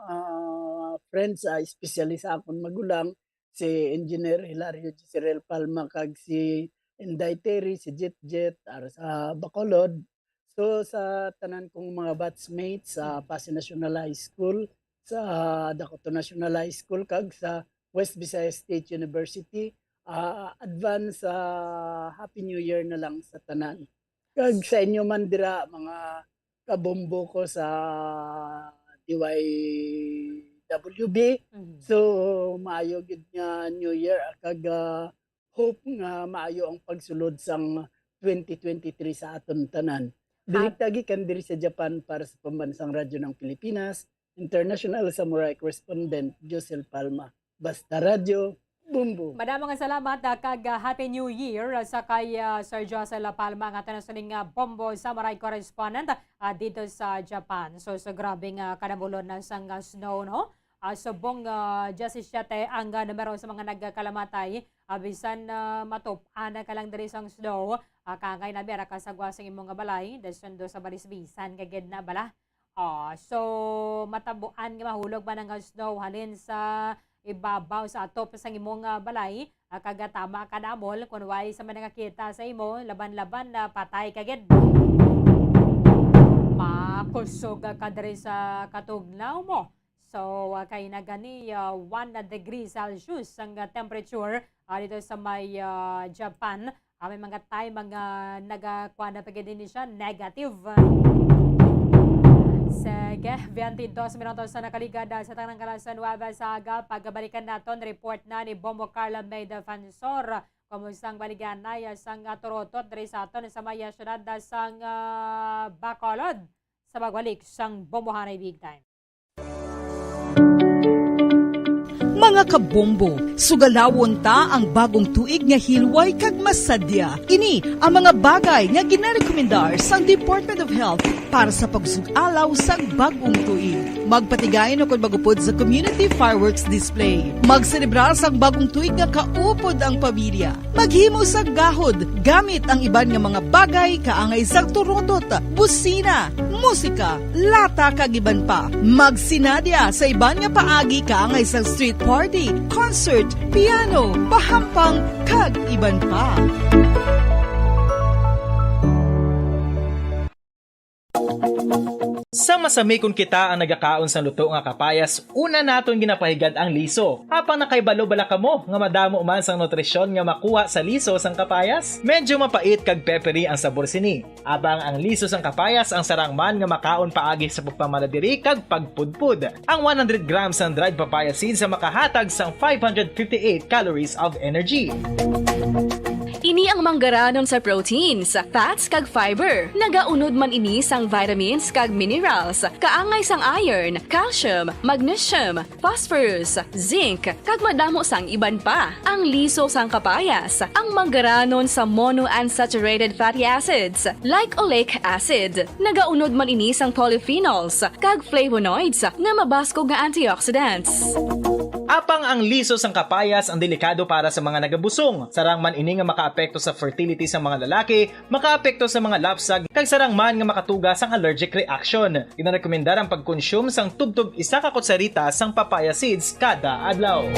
ah, friends, ah, especially sa akon magulang, si Engineer Hilario Jezreel Palma kag si Inday Terry, si Jet Jet, ara sa Bacolod. So, sa tanan kong mga batchmates sa Mhm. Passi National High School, sa Dakoto National High School, kag sa West Visayas State University, ah, advance, ah, Happy New Year na lang sa tanan. Kag sa inyo man dira, mga kabombo ko sa D Y W B. Mhm. So, maayo gid nga New Year, kag, ah, hope nga maayo ang pagsulod sang twenty twenty-three sa aton tanan. Hap- Direkta gikan diri sa Japan para sa Pambansang Radyo ng Pilipinas, International Samurai Correspondent Josel Palma. Basta Radyo, Bombo. Madamo nga salamat, ah, kag, ah, Happy New Year, ah, sa kay, ah, Sir Josel Palma, nga aton sining, ah, Bombo Samurai Correspondent, ah, dito sa Japan. So, sa grabing, ah, kadamulon na sang, ah, snow, no? Ah, subong, ah, diyasisiete ang, ah, numero sa mga nagkalamatay. Ah, bisan, ah, matup-an na ka lang diri sang snow, ah, kaangay na biya ra ka sa gwa sang imo nga balay, dason do sa balisbisan ka gid na bala. Ah, so, matabuan nga mahulog man ang snow halin sa ibabaw sa atop sang imo nga balay, ah, kag tama ka damol, kun way sa man nakakita sa imo, laban-laban na patay ka gid. Makusog ka diri sa katugnaw mo. So, ah, kay na gani, ah, one degree Celsius ang, ah, temperature, ah, dito sa may, ah, Japan. Ah, may mga time, mga nagakuha na pa gid din siya, negative. Sige, twenty-dos minutos na nakaligad, ah, sa tanang alas nuebe sa aga. Pagbalikan naton, report na ni Bombo Carla May Defensor. Kumusta ang baligyanay, ah, sang, ah, turutot diri sa aton sa may, ah, syudad, ah, sang, ah, Bacolod? Sa pagbalik sang Bombohanay Big Time. Mga kabombo, sugalawon ta ang bagong tuig nga hilway kag masadya. Ini ang mga bagay nga ginarekomendar sang Department of Health para sa pagsug-alaw sang bagong tuig. Magpatigayon ukon magupod sa community fireworks display. Magselebrar sang bagong tuig nga kaupod ang pamilya. Maghimo sang gahod gamit ang iban nga mga bagay kaangay sang turutot, busina, musika, lata, kag iban pa. Magsinadya sa iban nga paagi kaangay sang street party, concert, piano, pahampang, kag iban pa. Sa masami, kon kita ang nagakaon sang luto nga kapayas, una naton ginapahigad ang liso. Apang nakahibalo bala kamo nga madamo man sang nutrisyon nga makuha sa liso sang kapayas? Medyo mapait kag peppery ang sabor sini. Apang ang liso sang kapayas ang sarang man nga makaon paagi sa pagpamaladiri kag pagpudpod. Ang one hundred grams sang dried papaya seeds ang makahatag sang five hundred fifty-eight calories of energy. Ini Ang manggaranon sa proteins, fats, kag fiber. Nagaunod man ini sang vitamins kag minerals, kaangay sang iron, calcium, magnesium, phosphorus, zinc, kag madamo sang iban pa. Ang liso sang kapayas, ang manggaranon sa monounsaturated fatty acids, like oleic acid. Nagaunod man ini sang polyphenols kag flavonoids nga mabaskog nga antioxidants. Apang ang liso sang kapayas ang delikado para sa mga nagabusong. Sarang man ini nga makaapekto sa fertility sa mga lalaki, makaapekto sa mga lapsag, kag sarang man nga makatuga sang allergic reaction. Ginarekomendar ang pagkonsume sang tubtob isa ka kutsarita sang papaya seeds kada adlaw.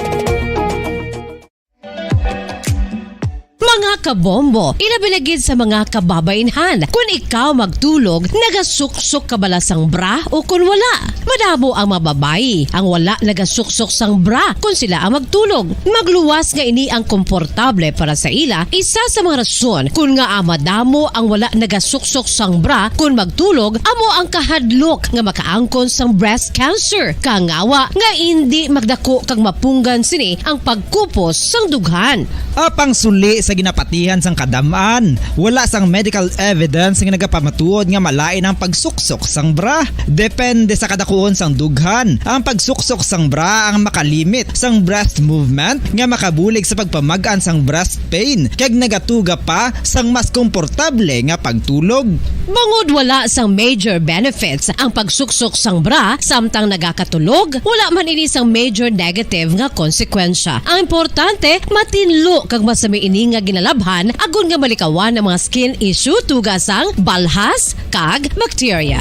Mga kabombo, ilabi na gid sa mga kababainhan, kun ikaw magtulog, nagasuksok ka bala sang bra o kun wala? Madamo ang mga babayi ang wala nagasuksok sang bra kun sila ang magtulog. Magluwas nga ini ang komportable para sa ila, isa sa mga rason kun ngaa madamo ang wala nagasuksok sang bra kun magtulog amo ang kahadlok nga makaangkon sang breast cancer, kangawa nga indi magdako kag mapunggan sini ang pagkupos sang dughan. Apang suli sa ginapatihan sang kadam-an, wala sang medical evidence nga nagapamatuod nga malain ang pagsuksok sang bra. Depende sa kadakuon sang dughan, ang pagsuksok sang bra ang makalimit sang breast movement nga makabulig sa pagpamag-an sang breast pain kag nagatuga pa sang mas komportable nga pagtulog. Bangod wala sang major benefits ang pagsuksok sang bra samtang nagakatulog, wala man ini sang major negative nga konsekwensya. Ang importante, matinlo kag masami ini nga ginalabhan agod nga malikawan ang mga skin issue tuga sang balhas kag bakterya.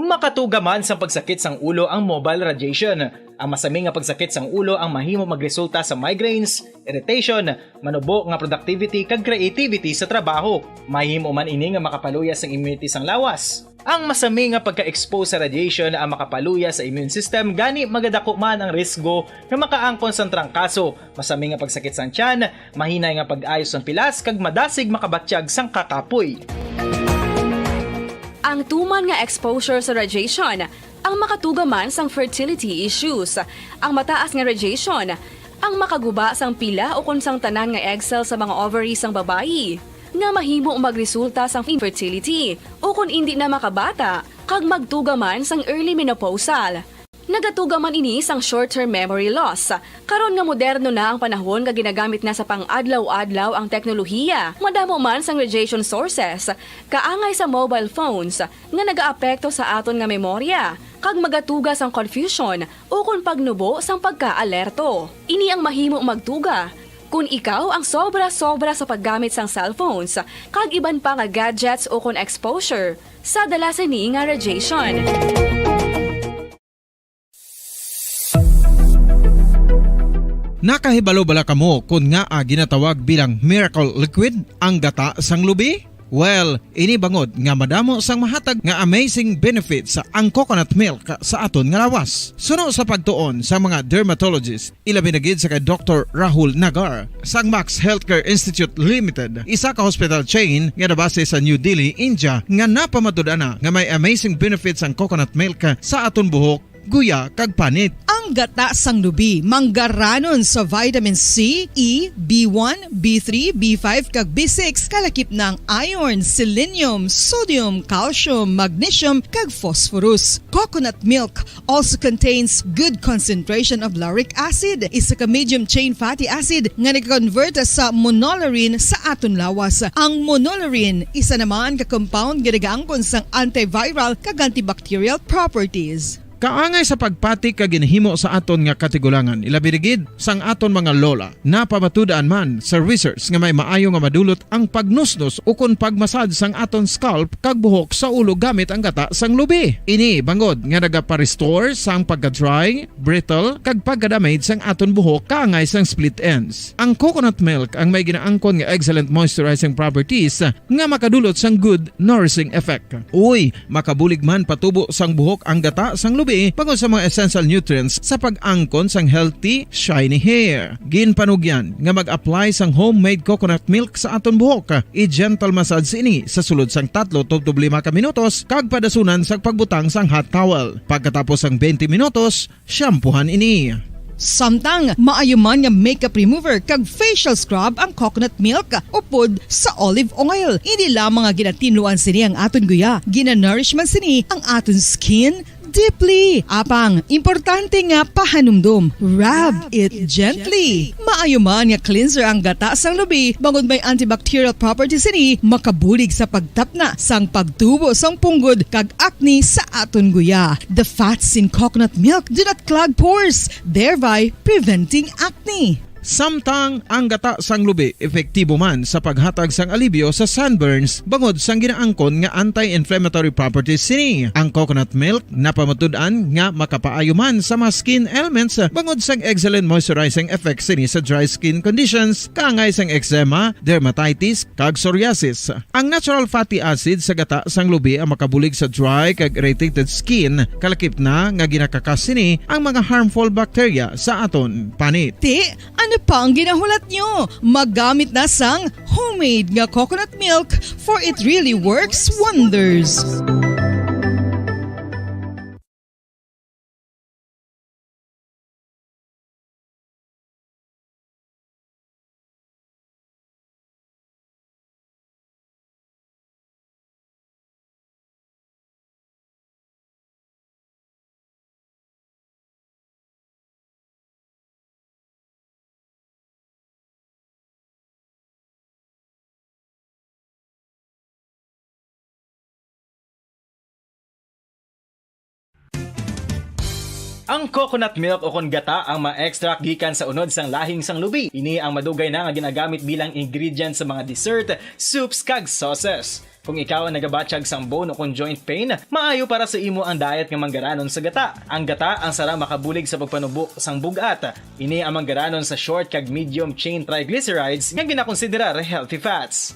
Makatuga man sang pagsakit sang ulo ang mobile radiation. Ang masami nga pagsakit sang ulo ang mahimo magresulta sa migraines, irritation, manubo nga productivity kag creativity sa trabaho. Mahimo man ini nga makapaluya sang immunity sang lawas. Ang masami nga pagka-expose sa radiation ang makapaluya sa immune system, gani magadako man ang risgo nga makaangkon sang trangkaso, masami nga pagsakit sang tiyan, mahinay nga pag-ayo sang pilas, kag madasig makabatyag sang kakapoy. Ang tuman nga exposure sa radiation ang makatuga man sang fertility issues. Ang mataas nga radiation ang makaguba sang pila ukon sang tanan nga egg cell sa mga ovary sang babayi, nga mahimo magresulta sang infertility ukon indi na makabata, kag magtuga man sang early menopausal. Nagatuga man ini sang short-term memory loss. Karon nga moderno na ang panahon nga ginagamit na sa pang-adlaw-adlaw ang teknolohiya, madamo man sang radiation sources, kaangay sa mobile phones, nga nagaapekto sa aton nga memorya, kag magatuga sang confusion ukon pagnubo sang pagkaalerto. Ini ang mahimo magtuga kon ikaw ang sobra-sobra sa paggamit sang cellphones kag iban pa nga gadgets ukon exposure sa dala sini nga radiation. Nakahibalo bala kamo kon ngaa ginatawag bilang miracle liquid ang gata sang lubi? Well, ini bangod nga madamo sang mahatag nga amazing benefits ang coconut milk sa aton nga lawas. Suno sa pagtuon sa mga dermatologist, ilabi na gid sa kay Doktor Rahul Nagar sang Max Healthcare Institute Limited, isa ka hospital chain nga nabase sa New Delhi, India, nga napamatud-an na nga may amazing benefits ang coconut milk sa aton buhok, guya, kag panit. Ang gata sang lubi manggaranon sa vitamin C, E, B one, B three, B five, kag B six, kalakip na ang iron, selenium, sodium, calcium, magnesium, kag phosphorus. Coconut milk also contains good concentration of lauric acid, isa ka medium chain fatty acid nga nag-convert sa monolaurin sa aton lawas. Ang monolaurin, isa naman ka compound nga nagaangkon sang antiviral kag antibacterial properties. Kaangay sa pagpati kag ginhimo sa aton nga katigulangan, ilabi na gid sang aton mga lola. Napamatud-an man sa research nga may maayo nga madulot ang pagnusnos ukon pagmasad sang aton scalp kag buhok sa ulo gamit ang gata sang lubi. Ini bangod nga nagapa-restore sang pagka-dry, brittle, kag pagka-damage sang aton buhok kaangay sang split ends. Ang coconut milk ang may ginaangkon nga excellent moisturizing properties nga makadulot sang good nourishing effect. Uy, makabulig man patubo sang buhok ang gata sang lubi bangod sa mga essential nutrients sa pag-angkon sang healthy, shiny hair. Ginpanugyan nga mag-apply sang homemade coconut milk sa aton buhok. I-gentle massage ini sa sulod sang tatlo tubtob lima ka minutos kag padasunan sa pagbutang sang hot towel. Pagkatapos sang twenty minutos, shampoohan ini. Samtang maayo man nga makeup remover kag facial scrub ang coconut milk upod sa olive oil. Hindi lamang nga ginatinluan sini ang aton guya, ginanourish man sini ang aton skin deeply. Apang importante nga pahanumdom, rub it gently. Maayo man nga cleanser ang gata sang lubi bangod may antibacterial properties sini, makabulig sa pagtapna sang pagtubo sang punggod kag acne sa aton guya. The fats in coconut milk do not clog pores, thereby preventing acne. Samtang ang gata sang lubi epektibo man sa paghatag sang alibyo sa sunburns bangod sang ginaangkon nga anti-inflammatory properties sini. Ang coconut milk napamatud-an nga makapaayo man sa mga skin ailments bangod sang excellent moisturizing effects sini sa dry skin conditions, kaangay sang eczema, dermatitis, kag psoriasis. Ang natural fatty acid sa gata sang lubi ang makabulig sa dry kag irritated skin, kalakip na nga ginakakas sini ang mga harmful bacteria sa aton panit. Ti, ano pa ang ginahulat nyo? Magamit na sang homemade nga coconut milk, for it really works wonders. Ang coconut milk ukon gata ang ma-extract gikan sa unod sang lahing sang lubi. Ini ang madugay na nga ginagamit bilang ingredient sa mga dessert, soups, kag sauces. Kung ikaw ang nagabatyag sang bone ukon joint pain, maayo para sa imo ang diet nga manggaranon sa gata. Ang gata ang sarang makabulig sa pagpanubo sang bug-at. Ini ang manggaranon sa short kag medium chain triglycerides nga ginakonsiderar healthy fats.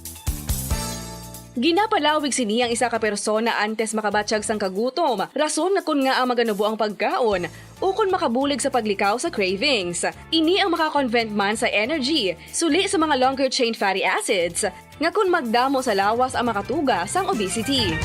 Ginapalawig sini ang isa ka persona antes makabatyag sang kagutom, rason nga kon ngaa maganubo ang pagkaon, ukon makabulig sa paglikaw sa cravings. Ini ang maka-convert man sa energy, suli sa mga longer chain fatty acids, nga kon magdamo sa lawas ang makatuga sang obesity.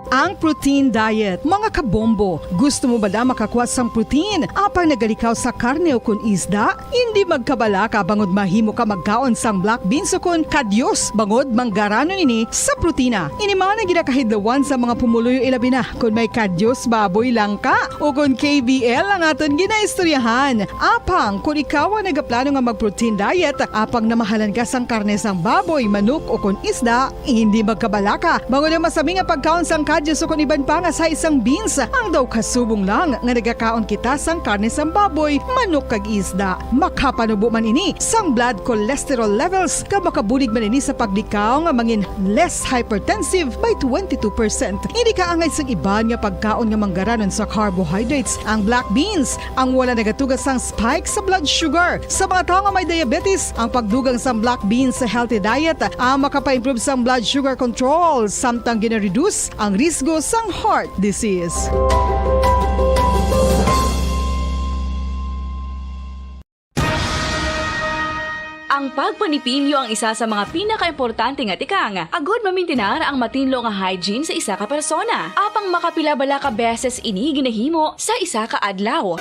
Ang protein diet, mga kabombo. Gusto mo ba na makakuha sang protein apang nagalikaw sa karne ukon isda? Hindi magkabalaka bangod mahimo ka magkaon sang black beans ukon kadyos bangod manggaranon ini sa protina. Ini man ang ginakahidlawan sa mga pumuluyo, ilabi na kon may kadyos baboy lang ka ukon K B L ang aton ginaistoryahan. Apang kon ikaw ang nagaplano nga mag-protein diet, apang namahalan ka sang karne sang baboy, manok, ukon isda, hindi magkabalaka. Bangod ang masami nga pagkaon sang kadyos ukon iban pa nga sa isang beans, ang daw kasubong lang nga nagakaon kita sang karne sang baboy, manok, kag isda. Makapanubo man ini sang blood cholesterol levels, kag makabulig man ini sa paglikaw nga mangin less hypertensive by twenty-two percent. Hindi kaangay sang iban nga pagkaon nga manggaranon sa carbohydrates, ang black beans, ang wala nagatuga sang spike sa blood sugar. Sa mga tawo nga may diabetes, ang pagdugang sang black beans sa healthy diet ang makapa-improve sang blood sugar control, samtang gina-reduce ang risgo sang heart disease. Ang pagpanipilyo ang isa sa mga pinakaimportante nga tikang agud mamintinar ang matinlo nga hygiene sa isa ka persona. Apang makapila bala ka beses ini ginahimo sa isa ka adlaw?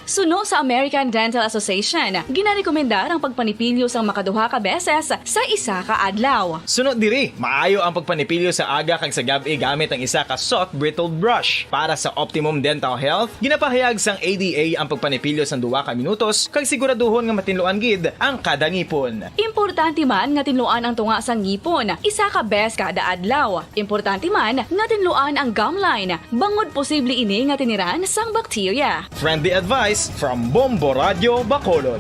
Suno sa American Dental Association, ginarekomendar ang pagpanipilyo sang makaduha ka beses sa isa ka adlaw. Suno diri, maayo ang pagpanipilyo sa aga kag sa gab-i gamit ang isa ka soft bristled brush. Para sa optimum dental health, ginapahayag sang A D A ang pagpanipilyo sang duha ka minutos kag siguraduhon nga matinluan gid ang kada ngipon. Importante man nga tinluan ang tunga sang ngipon isa ka bes kada adlaw. Importante man nga tinluan ang gum line, bangod posible ini nga tiniran sang bakterya. Friendly advice from Bombo Radyo Bacolod.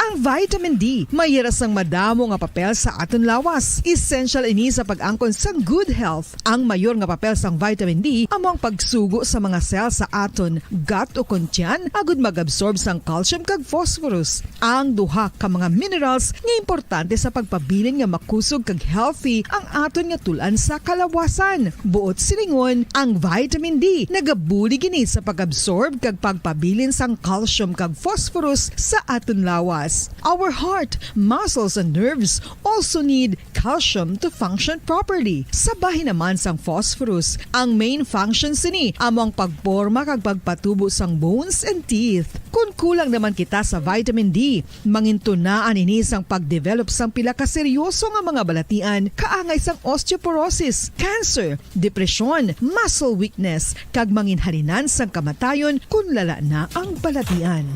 Ang vitamin D may hira sang madamo nga papel sa aton lawas. Essential ini sa pag-angkon sang good health. Ang mayor nga papel sang vitamin D amo ang pagsugo sa mga cell sa aton gut ukon tiyan agud mag-absorb sang calcium kag phosphorus, ang duha ka mga minerals nga importante sa pagpabilin nga makusog kag healthy ang aton nga tul-an sa kalawasan. Buot silingon, ang vitamin D nagabulig ini sa pag-absorb kag pagpabilin sang calcium kag phosphorus sa aton lawas. Our heart, muscles, and nerves also need calcium to function properly. Sa bahin naman sang phosphorus, ang main function sini amo ang pagporma kag pagpatubo sang bones and teeth. Kon kulang naman kita sa vitamin D, mangintunaan ini sang pagdevelop sang pila ka seryoso nga mga balatian kaangay sang osteoporosis, cancer, depresyon, muscle weakness, kag manginhalinan sang kamatayon kon lala na ang balatian.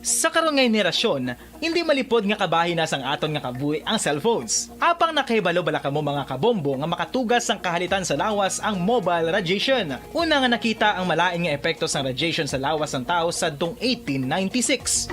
Sa karon nga henerasyon, hindi malipod nga kabahin na sang aton nga kabuhi ang cellphones. Apang nakahibalo bala kamo, mga kabombo, nga makatugas sang kahalitan sa lawas ang mobile radiation? Una nga nakita ang malain nga epekto sang radiation sa lawas sang tawo sadtong eighteen ninety-six.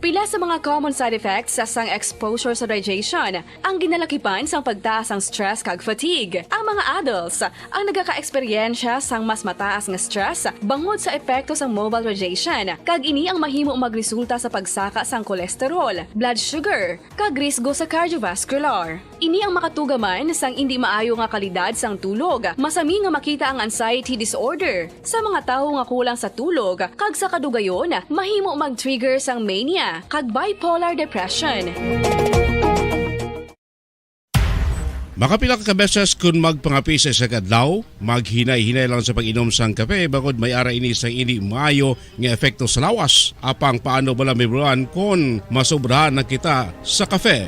Pila sa mga common side effects sang exposure sa radiation ang ginalakipan sang pagtaas sang stress kag fatigue. Ang mga adults ang nagakaeksperyensya sang mas mataas nga stress bangod sa epekto sang mobile radiation, kag ini ang mahimo magresulta sa pagsaka sang cholesterol, blood sugar, kag risgo sa cardiovascular. Ini ang makatuga man sang indi maayo nga kalidad sang tulog. Masami nga makita ang anxiety disorder sa mga tawo nga kulang sa tulog, kag sa kadugayon, mahimo mag-trigger sang mania kag bipolar depression. Makapila ka beses kon magpangape sa isa ka adlaw, maghinay-hinay lang sa pag-inom sang kape, bangod may ara ini sang indi maayo nga epekto sa lawas. Apang paano bala, Ma'am Ron, kon masobrahan na kita sa kape?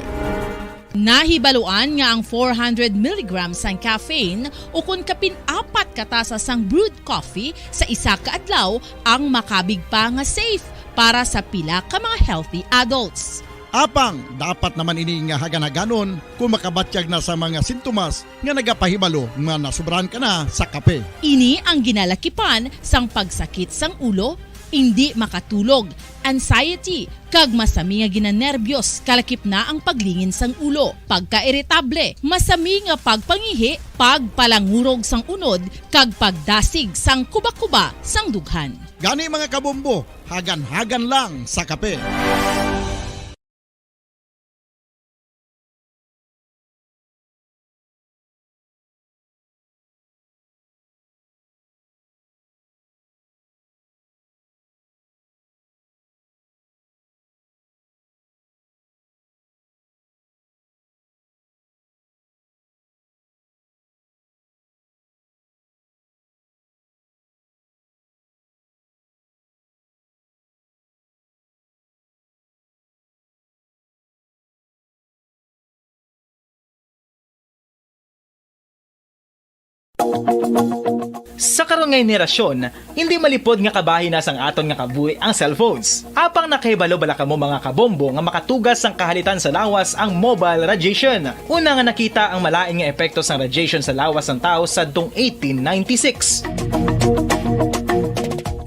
Nahibaluan nga ang four hundred milligrams sang caffeine, o kon kapin apat ka tasa sang brewed coffee sa isa ka adlaw, ang makabig pa nga safe para sa pila ka mga healthy adults. Apang dapat naman ini nga hagan-haganon kon makabatyag na sa mga sintomas nga nagapahibalo nga nasobrahan ka na sa kape. Ini ang ginalakipan sang pagsakit sang ulo, indi makatulog, anxiety, kag masami nga ginanerbiyos, kalakip na ang paglingin sang ulo, pagkairitable, masami nga pagpangihi, pagpalangurog sang unod, kag pagdasig sang kubakuba sang dughan. Gani, mga kabombo, hagan-hagan lang sa kape. Sa karon nga henerasyon, hindi malipod nga kabahin na sang aton nga kabuhi ang cellphones. Apang nakahibalo bala kamo, mga kabombo, nga makatugas sang kahalitan sa lawas ang mobile radiation? Una nga nakita ang malain nga epekto sang radiation sa lawas sang tawo sadtong eighteen ninety-six.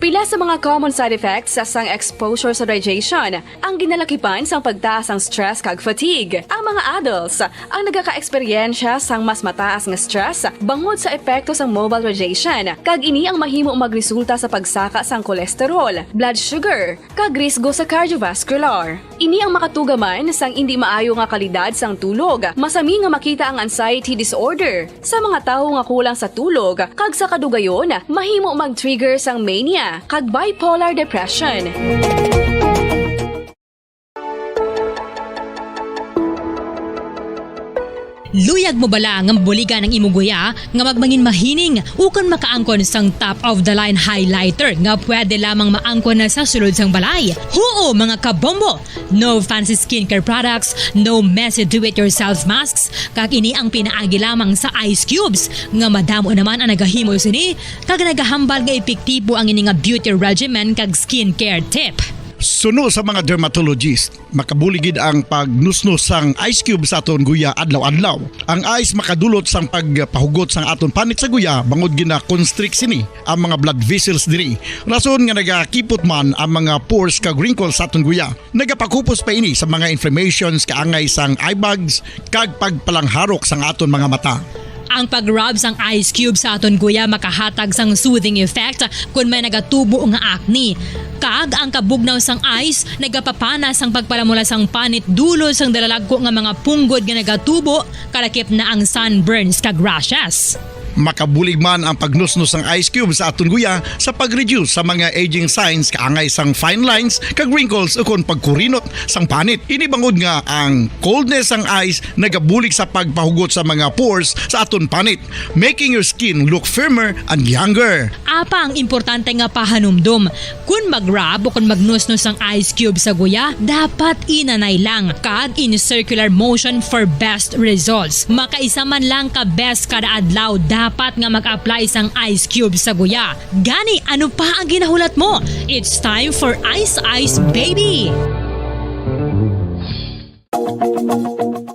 Pila sa mga common side effects sang exposure sa radiation ang ginalakipan sang pagtaas sang stress kag fatigue. Ang mga adults ang nagakaeksperyensya sang mas mataas nga stress bangod sa epekto sang mobile radiation, kag ini ang mahimo magresulta sa pagsaka sang cholesterol, blood sugar, kag risgo sa cardiovascular. Ini ang makatuga man sang indi maayo nga kalidad sang tulog. Masami nga makita ang anxiety disorder sa mga tawo nga kulang sa tulog, kag sa kadugayon, mahimo mag-trigger sang mania kag bipolar depression. Luyag mo bala nga mabuligan ang imo guya nga magmangin mahining ukon makaangkon sang top of the line highlighter nga pwede lamang maangkon na sa sulod sang balay? Huo, mga kabombo! No fancy skincare products, no messy do-it-yourself masks, kag ini ang pinaagi lamang sa ice cubes nga madamo naman ang nagahimo sini kag nagahambal nga epektibo ang ini nga beauty regimen kag skincare tip. Suno sa mga dermatologist, makabuli gid ang pagnusnos sang ice cube sa aton guya adlaw-adlaw. Ang ice makadulot sang pagpahugot sang aton panit sa guya, bangod gina-constrict sini ang mga blood vessels diri, rason nga nagakipot man ang mga pores kag wrinkles sa aton guya. Nagapakupos pa ini sa mga inflammations kaangay sang eye bags kag pagpalangharok sang aton mga mata. Ang pag-rub sang ice cube sa aton guya makahatag sang soothing effect kon may nagatubo nga acne. Kag ang kabugnaw sang ice nagapapana sang pagpalamula sang panit dulot sang dalalagko nga mga punggod nga nagatubo, kalakip na ang sunburns kag rashes. Makabulig man ang pagnusnos sang ice cube sa aton guya sa pag-reduce sa mga aging signs kaangay sang fine lines kag wrinkles ukon pagkurinot sang panit. Ini bangod nga ang coldness sang ice nagabulig sa pagpahugot sa mga pores sa aton panit, making your skin look firmer and younger. Apang importante nga pahanumdom, kon mag-rub o kon magnusnos ang ice cube sa guya, dapat inanay lang kag in circular motion for best results. Makaisa man lang ka beses kada adlaw dapat nga mag-apply sang ice cube sa guya. Gani, ano pa ang ginahulat mo? It's time for Ice Ice Baby!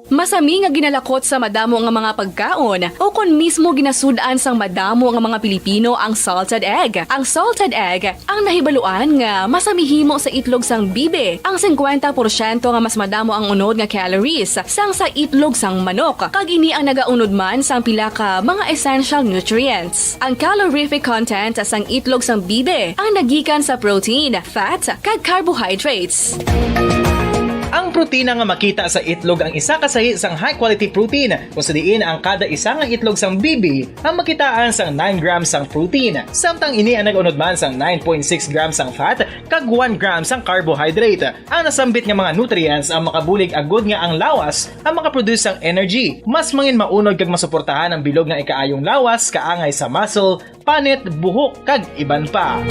Masami nga ginalakot sa madamo nga mga pagkaon, o kon mismo ginasud-an sang madamo nga mga Pilipino ang salted egg. Ang salted egg ang nahibaluan nga masami himo sa itlog sang bibi, ang singkwenta porsyento nga mas madamo ang unod nga calories sang sa itlog sang manok, kag ini ang nagaunod man sang pila ka mga essential nutrients. Ang calorific content sang itlog sang bibi ang nagikan sa protein, fat, kag carbohydrates. Ang protina nga makita sa itlog ang isa ka sahi sang high-quality protein, kung sa diin ang kada isa nga itlog sang bibi ang makitaan sang nine grams sang protein, samtang ini ang nag-unod man sang nine point six grams sang fat kag one gram sang carbohydrate. Ang nasambit nga mga nutrients ang makabulig agud nga ang lawas ang makaproduce sang energy. Mas mangin maunod kag masuportahan ang bilog nga ikaayong lawas kaangay sa muscle, panit, buhok, kag iban pa.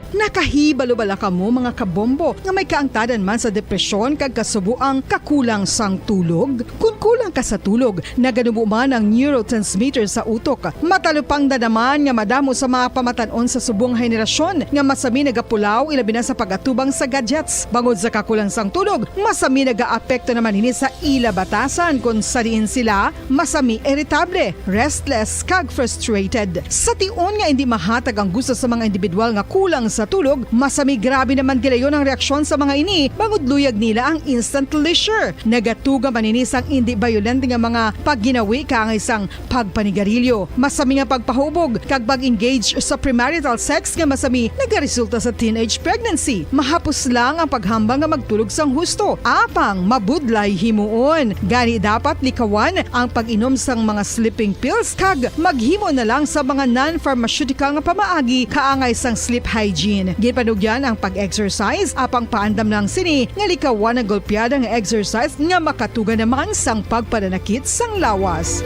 Nakahibalo bala kamo, mga kabombo, nga may kaangtadan man sa depresyon kag kasubo ang kakulang sang tulog? Kon kulang ka sa tulog, naganubo man ang neurotransmitter sa utok. Matalupangdan naman nga madamo sa mga pamatan-on sa subong henerasyon nga masami nagapulaw, ilabi na sa pag-atubang sa gadgets. Bangod sa kakulang sang tulog, masami nagaapekto naman ini sa ila batasan, kon sa diin sila masami iritable, restless, kag frustrated. Sa tion nga indi mahatag ang gusto sa mga individual nga kulang sa tulog, masami grabe naman gilayon ang reaksyon sa mga ini, bangod luyag nila ang instant leisure. Nagatuga man ini sang indi bayolente nga mga pagginawi kaangay sang pagpanigarilyo, masami nga pagpahubog, kag pag-engage sa premarital sex nga masami nagaresulta sa teenage pregnancy. Mahapos lang ang paghambal nga magtulog sang husto, apang mabudlay himuon. Gani dapat likawan ang pag-inom sang mga sleeping pills kag maghimo na lang sa mga non-pharmaceutical nga pamaagi kaangay sang sleep hygiene. Ginpanugyan ang pag-exercise, apang paandam lang sini nga likawan ang golpeada nga exercise nga makatuga naman sang pagpananakit sang lawas.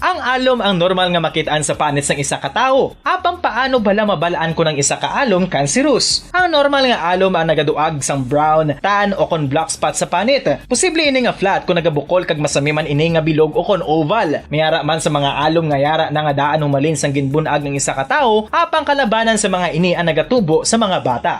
Ang alom ang normal nga makit-an sa panit sang isa ka tawo. Apang paano bala mabal-an kon ang isa ka alom cancerous? Ang normal nga alom ang nagaduag sang brown, tan, o kon black spot sa panit. Posible ini nga flat kon nagabukol kag masami man ini nga bilog o kon oval. May ara man sa mga alom nga yara na nga daan humalin sang ginbun-ag ang isa ka tawo, apang kalabanan sa mga ini ang nagatubo sa mga bata.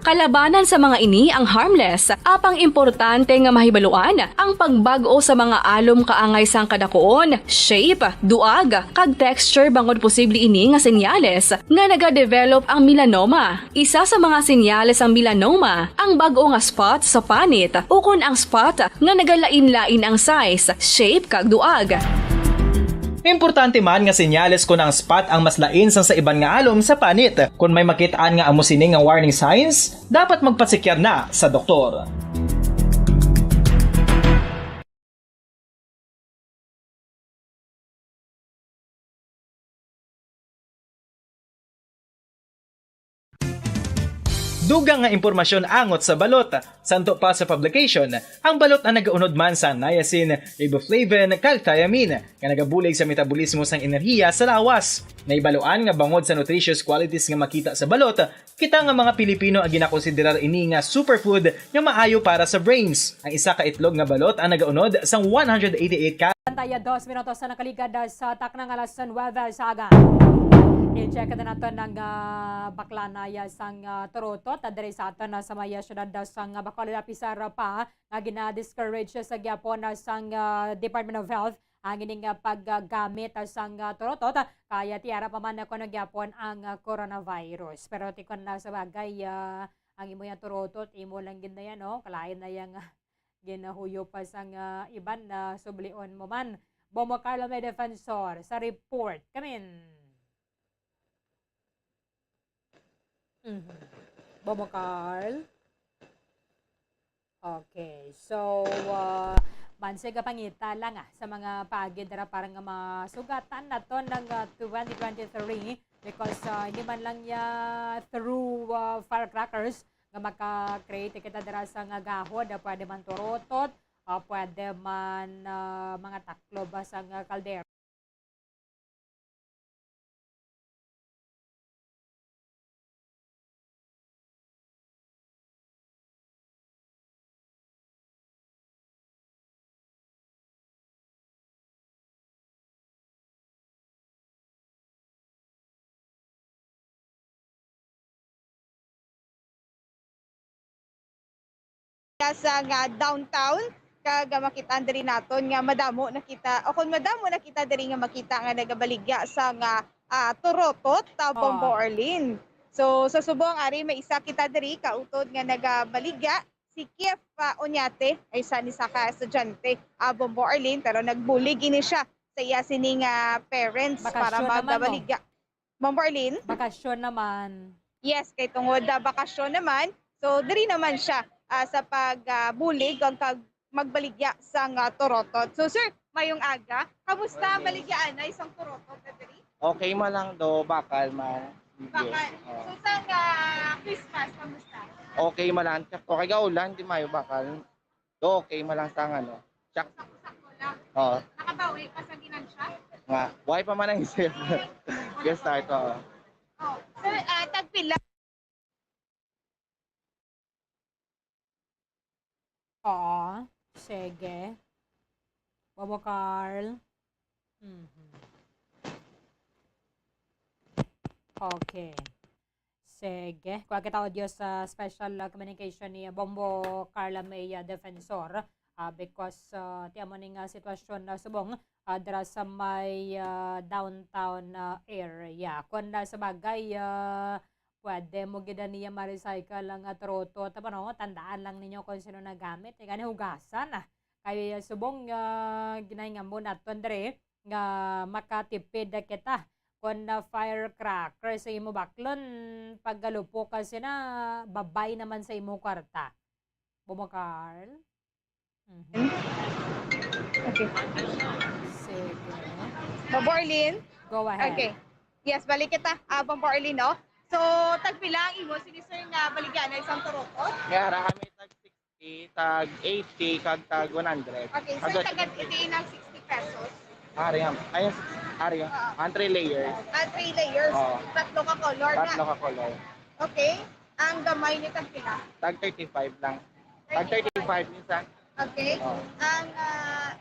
Kalabanan sa mga ini ang harmless, apang importante nga mahibaluan ang pagbag-o sa mga alom kaangay sang kadakuon, shape, duag, kag texture, bangod posible ini nga senyales nga nagadevelop ang melanoma. Isa sa mga senyales sang melanoma ang bag-o nga spot sa panit, ukon ang spot nga nagalain-lain ang size, shape, kag duag. Importante man nga senyales kon ang spot ang mas lain sang sa iban nga alom sa panit. Kon may makit-an nga amo sini nga warning signs, dapat magpatsikyar na sa doktor. Dugang nga impormasyon angot sa balot. Santo pa sa publication, ang balot ang nagaunod man sa niacin, riboflavin, kag thiamine, nga nagabulig sa metabolismo sang enerhiya sa lawas. Nahibaluan nga bangod sa nutritious qualities nga makita sa balot, kita nga mga Pilipino ang ginakonsiderar ini nga superfood nga maayo para sa brains. Ang isa ka itlog nga balot ang nagaunod sang one hundred eighty-eight ka- Pantaya, dos minutos na nakaligad sa takna nga alas nuwebe sa aga. I-check na naton ang, ah, baklanaya sang, ah, Turutot. Ah, diri sa aton, ah, sa may, ah, siyudad, ah, sang, ah, Bacolod, ah, pisar pa nga gina-discourage sa gyapon, ah, sang, ah, Department of Health ang ining, ah, paggamit, ah, sang, ah, Turutot, ah, kay, ah, tiara pa man kuno gyapon ang, ah, coronavirus. Pero tikon na sa bagay, ah, ang imo yang Turutot, imo lang gid na yan, no? Kalain na yang, ah, ginahuyo pa sang, ah, iban na sublion mo man. Bomo Carlo may defensor sa report. Kamin. Mhm. Bobo Carl? Okay. So, ah, mansig nga pangita lang, ah, sa mga paagi dira para nga masugatan naton ang, ah, twenty twenty-three because, ah, hindi man lang niya through, ah, firecrackers nga maka-create kita dira sa nga gahod, ah, pwede man turotot, ah, pwede man, ah, mga taklob, ah, sa nga kaldero. Sa nga downtown, kag, ah, makita diri naton nga madamo nakita, o kung madamo nakita diri nga makita nga nagabaligya sa nga, ah, turotot, ah, Bombo Oh. Arlene. So, sa subong, ari may isa kita diri kautod nga nagabaligya, si Kiev, ah, Oñate, ay isa ni sa ka estudyante, ah, Bombo Arlene, pero nagbulig ini siya sa iya sini nga parents para Bakasyon naman, no? magbaligya. Bombo Arlene? Bakasyon naman. Yes, kay tungod, ah, bakasyon naman. So, diri naman siya, ah, sa pag, ah, bulig o kag magbaligya sang, ah, turotot. So, sir, mayong aga. Kamusta Morning. baligyaanay sang turotot na diri? Okay man lang do, bakal man. Sige. Bakal. Oh. So, sang, ah, Christmas, kamusta? Okay man lang. Sakto kay gaulan, di mayo bakal. Do, okay man lang sang ano. Check. Sakto-sakto lang. Oo. Nakabawi ka sa ginansya? Nga, why pa man ang isip? Yes, start, oo. Oh, sir, ah, tagpila? Oo. Sige. Bobo Carl. Mhm. Okay. Sige. Kuha kita audio sa special, uh, communication ni Bombo Carla May, uh, Defensor, uh, because, uh, ti amo ning, uh, sitwasyon na subong, uh, dira sa may, uh, downtown, uh, area. Kung na sa bagay, uh, pwede mo gid niya ma-recycle ang, uh, troto. Tama, no? Tandaan lang ninyo kung sino nagamit. Kaya hugasan, ah. Kay, uh, subong, uh, ginahingambo naton diri nga makatipid na kita. Kon na firecracker sa imo baklon, paggalupo ka sina, babay naman sa imo kwarta. Bobo Carl? Mhm. Okay. Sige. Bobo Arlene? Go ahead. Okay. Yes, balik kita. Ah, Bombo Arlene, no? So, tagpila ang imo sini, sir, nga baligyaanay sang turotot? May ara kami tag sixty, tag eighty, kag tag one hundred. Okay, so Agad. Tag eighty ng sixty pesos? Ari ang, ay, ari ang, Oo. ang three layers. Ah, three layers. Oo. Tatlo ka color na. Tatlo ka color. Okay. Ang gamay ni tagpila? Tag thirty-five lang. Tag thirty-five minsan. Okay. Oo. Ang, ah,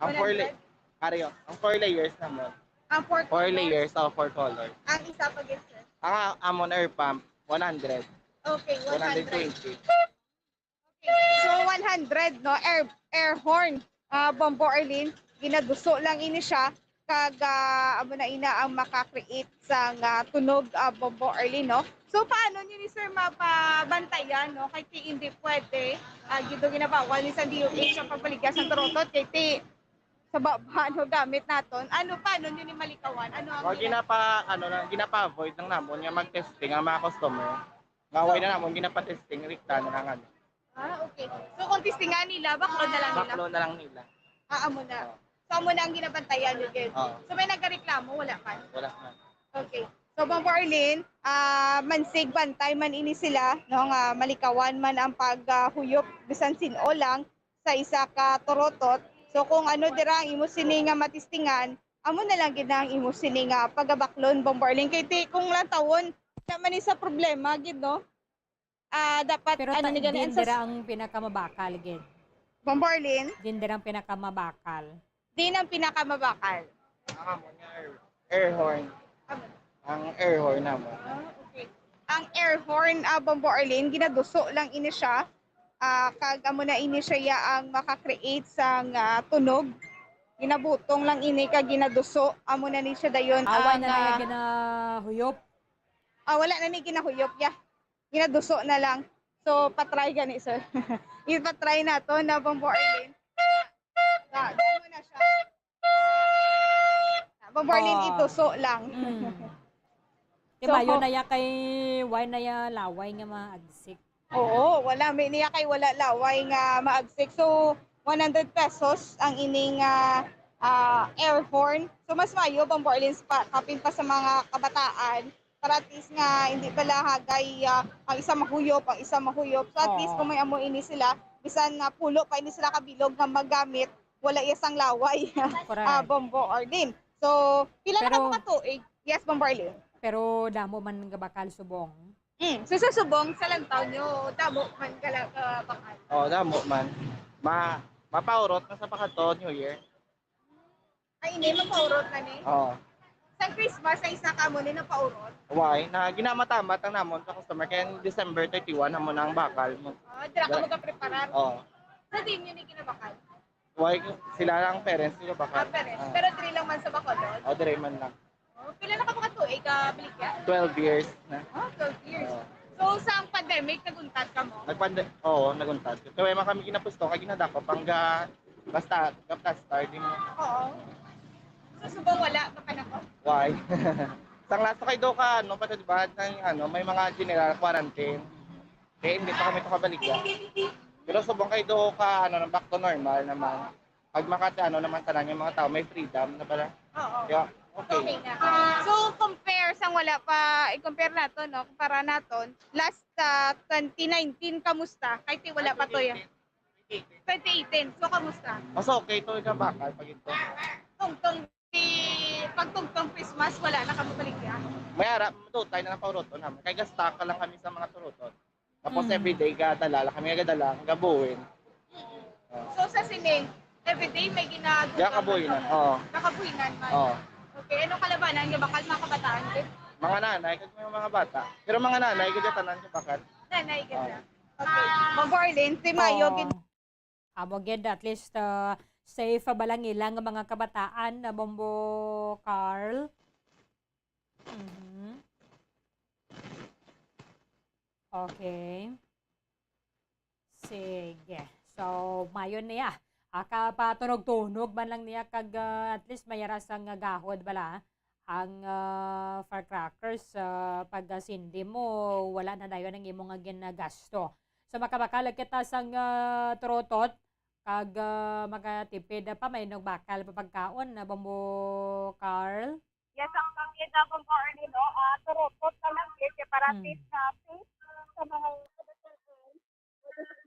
Ang four la-, one hundred? Ari, oh. Ang four layers naman. Ang four Four colors? layers, oh, four colors. Ang isa pa, sir? Ang, ah, amon air pump, one hundred. Okay, one hundred. One hundred twenty. Okay. So, one hundred, no? Air, air horn, ah, Bombo Arlene, ginaduso lang ini siya, kag, ah, amo na ina ang maka-create sang, ah, tunog, ah, Bombo Arlene, no? So, paano niyo ni sir mapabantayan, no? Kay ti hindi pwede, ah, gid ginabawal ni sa D O H ang pagbaligya sa turotot, kay ti sa baba, no, gamit naton. Ano, paano niyo ni malikawan? Ano ang Well, gina- ginapa-, ano lang, ginapa-avoid lang namon nga mag-testing ang mga customer. Nga, wala na namon ginapa-testing, rikta na lang, ano. Ah, okay. So, kung testingan nila, baklon na lang nila? Baklon na lang nila. Ah, amo na. Oo. So, amo na ang ginabantayan nyo, gid? Oo. So, may nagareklamo? Wala man? Wala man. Okay. So, Bombo Arlene, ah, mansig bantay man ini sila, no, nga malikawan man ang pag, ah, huyop, bisan sin-o lang sa isa ka turotot. So, kung ano dira ang imo sini nga matistingan, amo na lang gid na ang imo sini nga pagabaklon, Bombo Arlene. Kay ti, kung lantawon, wala man ni sa problema gid, no? Ah, dapat, Pero ano ta-, ni gani, din ang sus- dira ang pinakamabakal, gid. Bombo Arlene? Din dira ang pinakamabakal. Din ang pinakamabakal. Ang amo nga air, air horn. Amo. Ang air horn amo. Ah, okay. Ang air horn, ah, Bombo Arlene, ginaduso lang ini siya. Ah, kag amo na ini siya ya ang maka-create sang, ah, tunog. Ginabutong lang ini kag ginaduso. Amo na ni siya dayon Awa ang, na lang ah, ginahuyop. Ah, wala na ni ginahuyop ya. Ginaduso na lang. So, patry gani, sir. Ipatry nato na, Bombo Arlene. Na, damo na siya. Na, Bombo Arlene, Oh. ituso lang. Mm. Di So, mayo na ya kay wala na ya laway nga maagsik. Oo, wala. May niya kay wala laway nga maagsik. So, one hundred pesos ang ining, ah, ah, air horn. So, mas mayo, Bombo Arlene, pa, kapin pa sa mga kabataan. Para at least nga, hindi pala hagay, ah, ang isa mahuyop, ang isa mahuyop. So, at least, Oo. kung may amo ini sila, bisan na pulo pa ini sila kabilog nga magamit, wala iya sang laway. Correct. Ah, Bombo Arlene. So, pila na Pero ka mga tuig? Yes, Bombo Arlene. Pero damo man nga bakal subong. Mm. So, sa subong, sa lantaw nyo, damo man gala ka bakal? Oh, damo man. Ma, mapaurot na sa pagkadto, New Year. Ay, ini, mapaurot na ni? Oo. Sa Christmas, sa isa ka mo ni napaurot? Why? Na ginamatamat ang namon sa customer. Kaya December thirty-one, amo na ang bakal mo. Ah, dira ka Wala. magkapreparar? Oo. Sa di nyo ni ginabakal? Why? Sila lang parents nila Ah, bakal. parents. Ah. Pero diri lang man sa Bacolod? O, diri man lang. Oh, pila na ka mga tuig ka baligya? Twelve years na. Oh, twelve years. Oo. So, sa ang pandemic, naguntad ka mo? Nagpande-, oo, naguntad. Kaya man kami ginapusto, kay ginadakop ang ga-, basta, ga-plaster, di mo. Oo. So, subong wala, mapanakot? Why? Sang last kay do ka, ano, pa, di ba, ng, ano, may mga general quarantine. Kaya hindi pa kami makabaligya. Pero subong kay do ka, ano, back to normal naman. Pag makati, ano naman tanan yung mga tao, may freedom na pala. Oo. Yeah, okay. Okay na. So, compare sang wala pa, i-compare nato, no? Kumpara naton, last, ah, twenty nineteen, kamusta? Kahit wala pa to yan. Twenty eighteen. So, kamusta? Mas okay to, ikaw bakal pag ito. Tungtong, di, pag tungtong Christmas, wala na kami baligya. May ara, matutay na lang pauroton naman. Kay gasta ka lang kami sa mga turuton. Tapos Mm. everyday, gadala lang kami, gadala, gabuhin. Mm. Oh. So, sa sining, everyday may ginagawa Diyan kabuhinan, man kamo? oo. Nakabuhinan man? Oo. Okay, anong kalabanan nga bakal mga kabataan, Vic? Mga nanay, kag may mga bata. Pero mga nanay, kag tanan ka bakal. Nanay, Oo. ganda. Okay. Bombo Arlene, si Mayo, Oo. gid- Amo gid, at least, ah, safe pa ba lang ilang mga kabataan na, Bombo Carl? Mhm. Okay. Sige. So, mayon niya. Ah, kapatunog-tunog man lang niya kag, ah, at least may ara sang gahod bala. Ang, ah, firecrackers, ah, pag, ah, sindi mo, wala na dayon ang imo nga ginagasto. So, makabakal kita sang, ah, turutot kag, ah, makatipid pa, may nagbakal pa pagkaon na, Bombo Carl? Yes, ang pangit na kung paano, no? Ah, turutot na lang, yes, para Mm. safe na safe sa mga kabataan.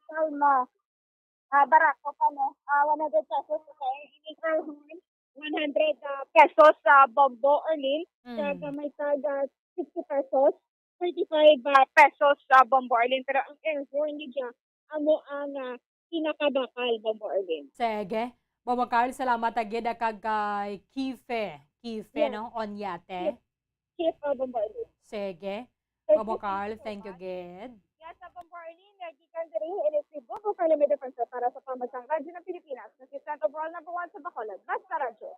Kalma. Ah, barako pa, no? Ah, one hundred pesos, okay? Ini Calhoun, one hundred, ah, pesos sa Bombo Arlene. Mm. Kag may tag, ah, sixty pesos, thirty-five, ah, pesos sa Bombo Arlene. Pero ang air horn ni Jack, amo ang, ah, pinakabakal, Bombo Arlene. Sige. Bombo Carl, salamat agid, ah, kag kay Kife. Kife, Yes. no? Onyate. Yes. Chief, uh, Bombo Arlene. Sige. Thank Bombo you, Carl, thank you so thank you, much. gid. Yes, uh, Bombo Arlene, uh, gikan diri, ini si Bombo Carl May Defensor para sa Pamansang Radyo ng Pilipinas, na si Central World number one sa Bacolod. Basta Radyo.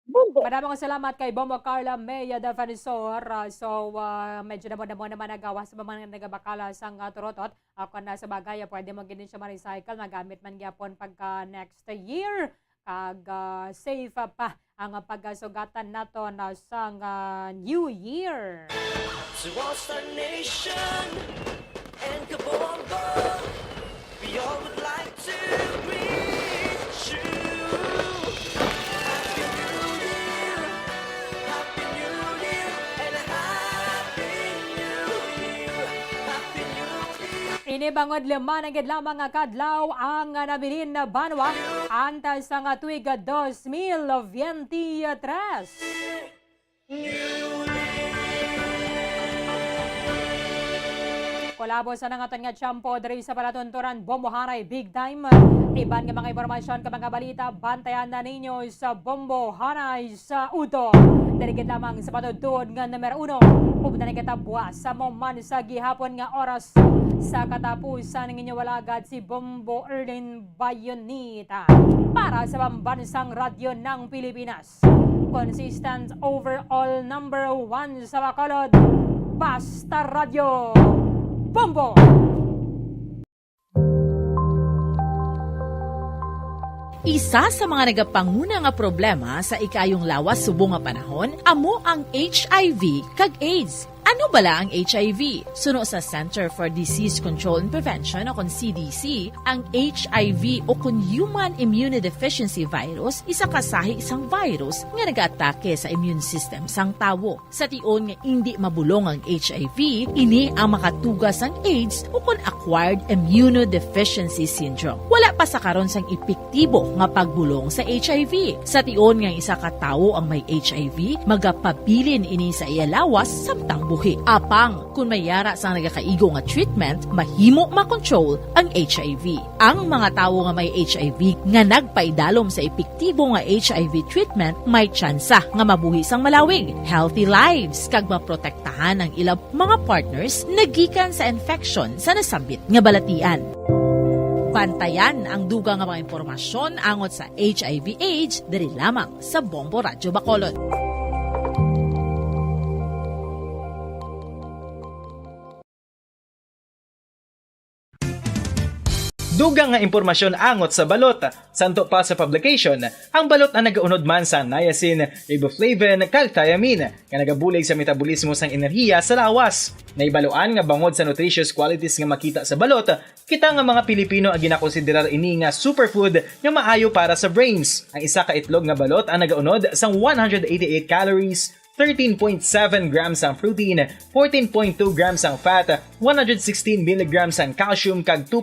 Bombo! Maraming salamat kay Bombo Carl May Defensor. Uh, so, uh, medyo damo-damo naman nagawa sa mga nagabakala sang, uh, turutot. Ako na sa bagay, uh, pwede mo gid siya ma-recycle, magamit man gyapon pagka next year. Kag, ah, safe pa ang pagasugatan naton sang, ah, New Year. To all Star Nation and Kabombo, we all would like to greet you. Happy New Year, Happy New Year, and a Happy New Year, Happy New Year. Ini bangod lima na gid lamang nga kadlaw ang, ah, nabilin na banwa antes sang, ah, tuig, ah, dos mil veintitrés. Kolabo sa nangaton nga tiyempo diri sa palatunturan, Bombohanay Big Time. Iban nga mga impormasyon kag mga balita, bantayan na ninyo sa Bombohanay sa Udto. Diri gid lamang sa patuod-tuod nga numero uno. Ubdan kita buwas sa mo man sa gihapon nga oras. Sa katapusan, ang inyo alagad si Bombo Erlin Bayonita para sa Pambansang Radyo ng Pilipinas. Consistent overall number one sa Bacolod. Basta Radyo. Bombo! Isa sa mga nagapanguna nga problema sa ikaayong lawas subong nga panahon amo ang H I V kag AIDS. Ano bala ang H I V? Suno sa Center for Disease Control and Prevention o kon C D C, ang H I V o kon human immunodeficiency virus isa ka sahi sang virus nga nagaatake sa immune system sang tawo. Sa tion nga indi mabulong ang H I V, ini ang makatuga sang AIDS o kon acquired immunodeficiency syndrome. Wala pa sa karon sang epektibo nga pagbulong sa H I V. Sa tion nga isa ka tawo ang may H I V, magapabilin ini sa iya lawas samtang buhi. Apang, kung may yara sang nagakaigo nga treatment, mahimo makontrol ang H I V. Ang mga tawo nga may H I V nga nagpaidalom sa epektibo nga H I V treatment may tsansa nga mabuhi sang malawig, healthy lives, kag maprotektahan ang ilang mga partners nagikan sa infection sa nasambit nga balatian. Bantayan ang dugang nga mga impormasyon angot sa H I V AIDS diri lamang sa Bombo Radyo Bacolod. Dugang nga impormasyon angot sa balot. Santo pa sa publication, ang balot ang nagaunod man sa niacin, riboflavin, kag thiamine, nga nagabulig sa metabolismo sang enerhiya sa lawas. Naibaluan nga bangod sa nutritious qualities nga makita sa balot, kita nga mga Pilipino ang ginakonsiderar ini nga superfood nga maayo para sa brains. Ang isa ka itlog nga balot ang nagaunod sang one hundred eighty-eight calories, thirteen point seven grams ang protein, fourteen point two grams ang fat, one hundred sixteen milligrams ang calcium, kag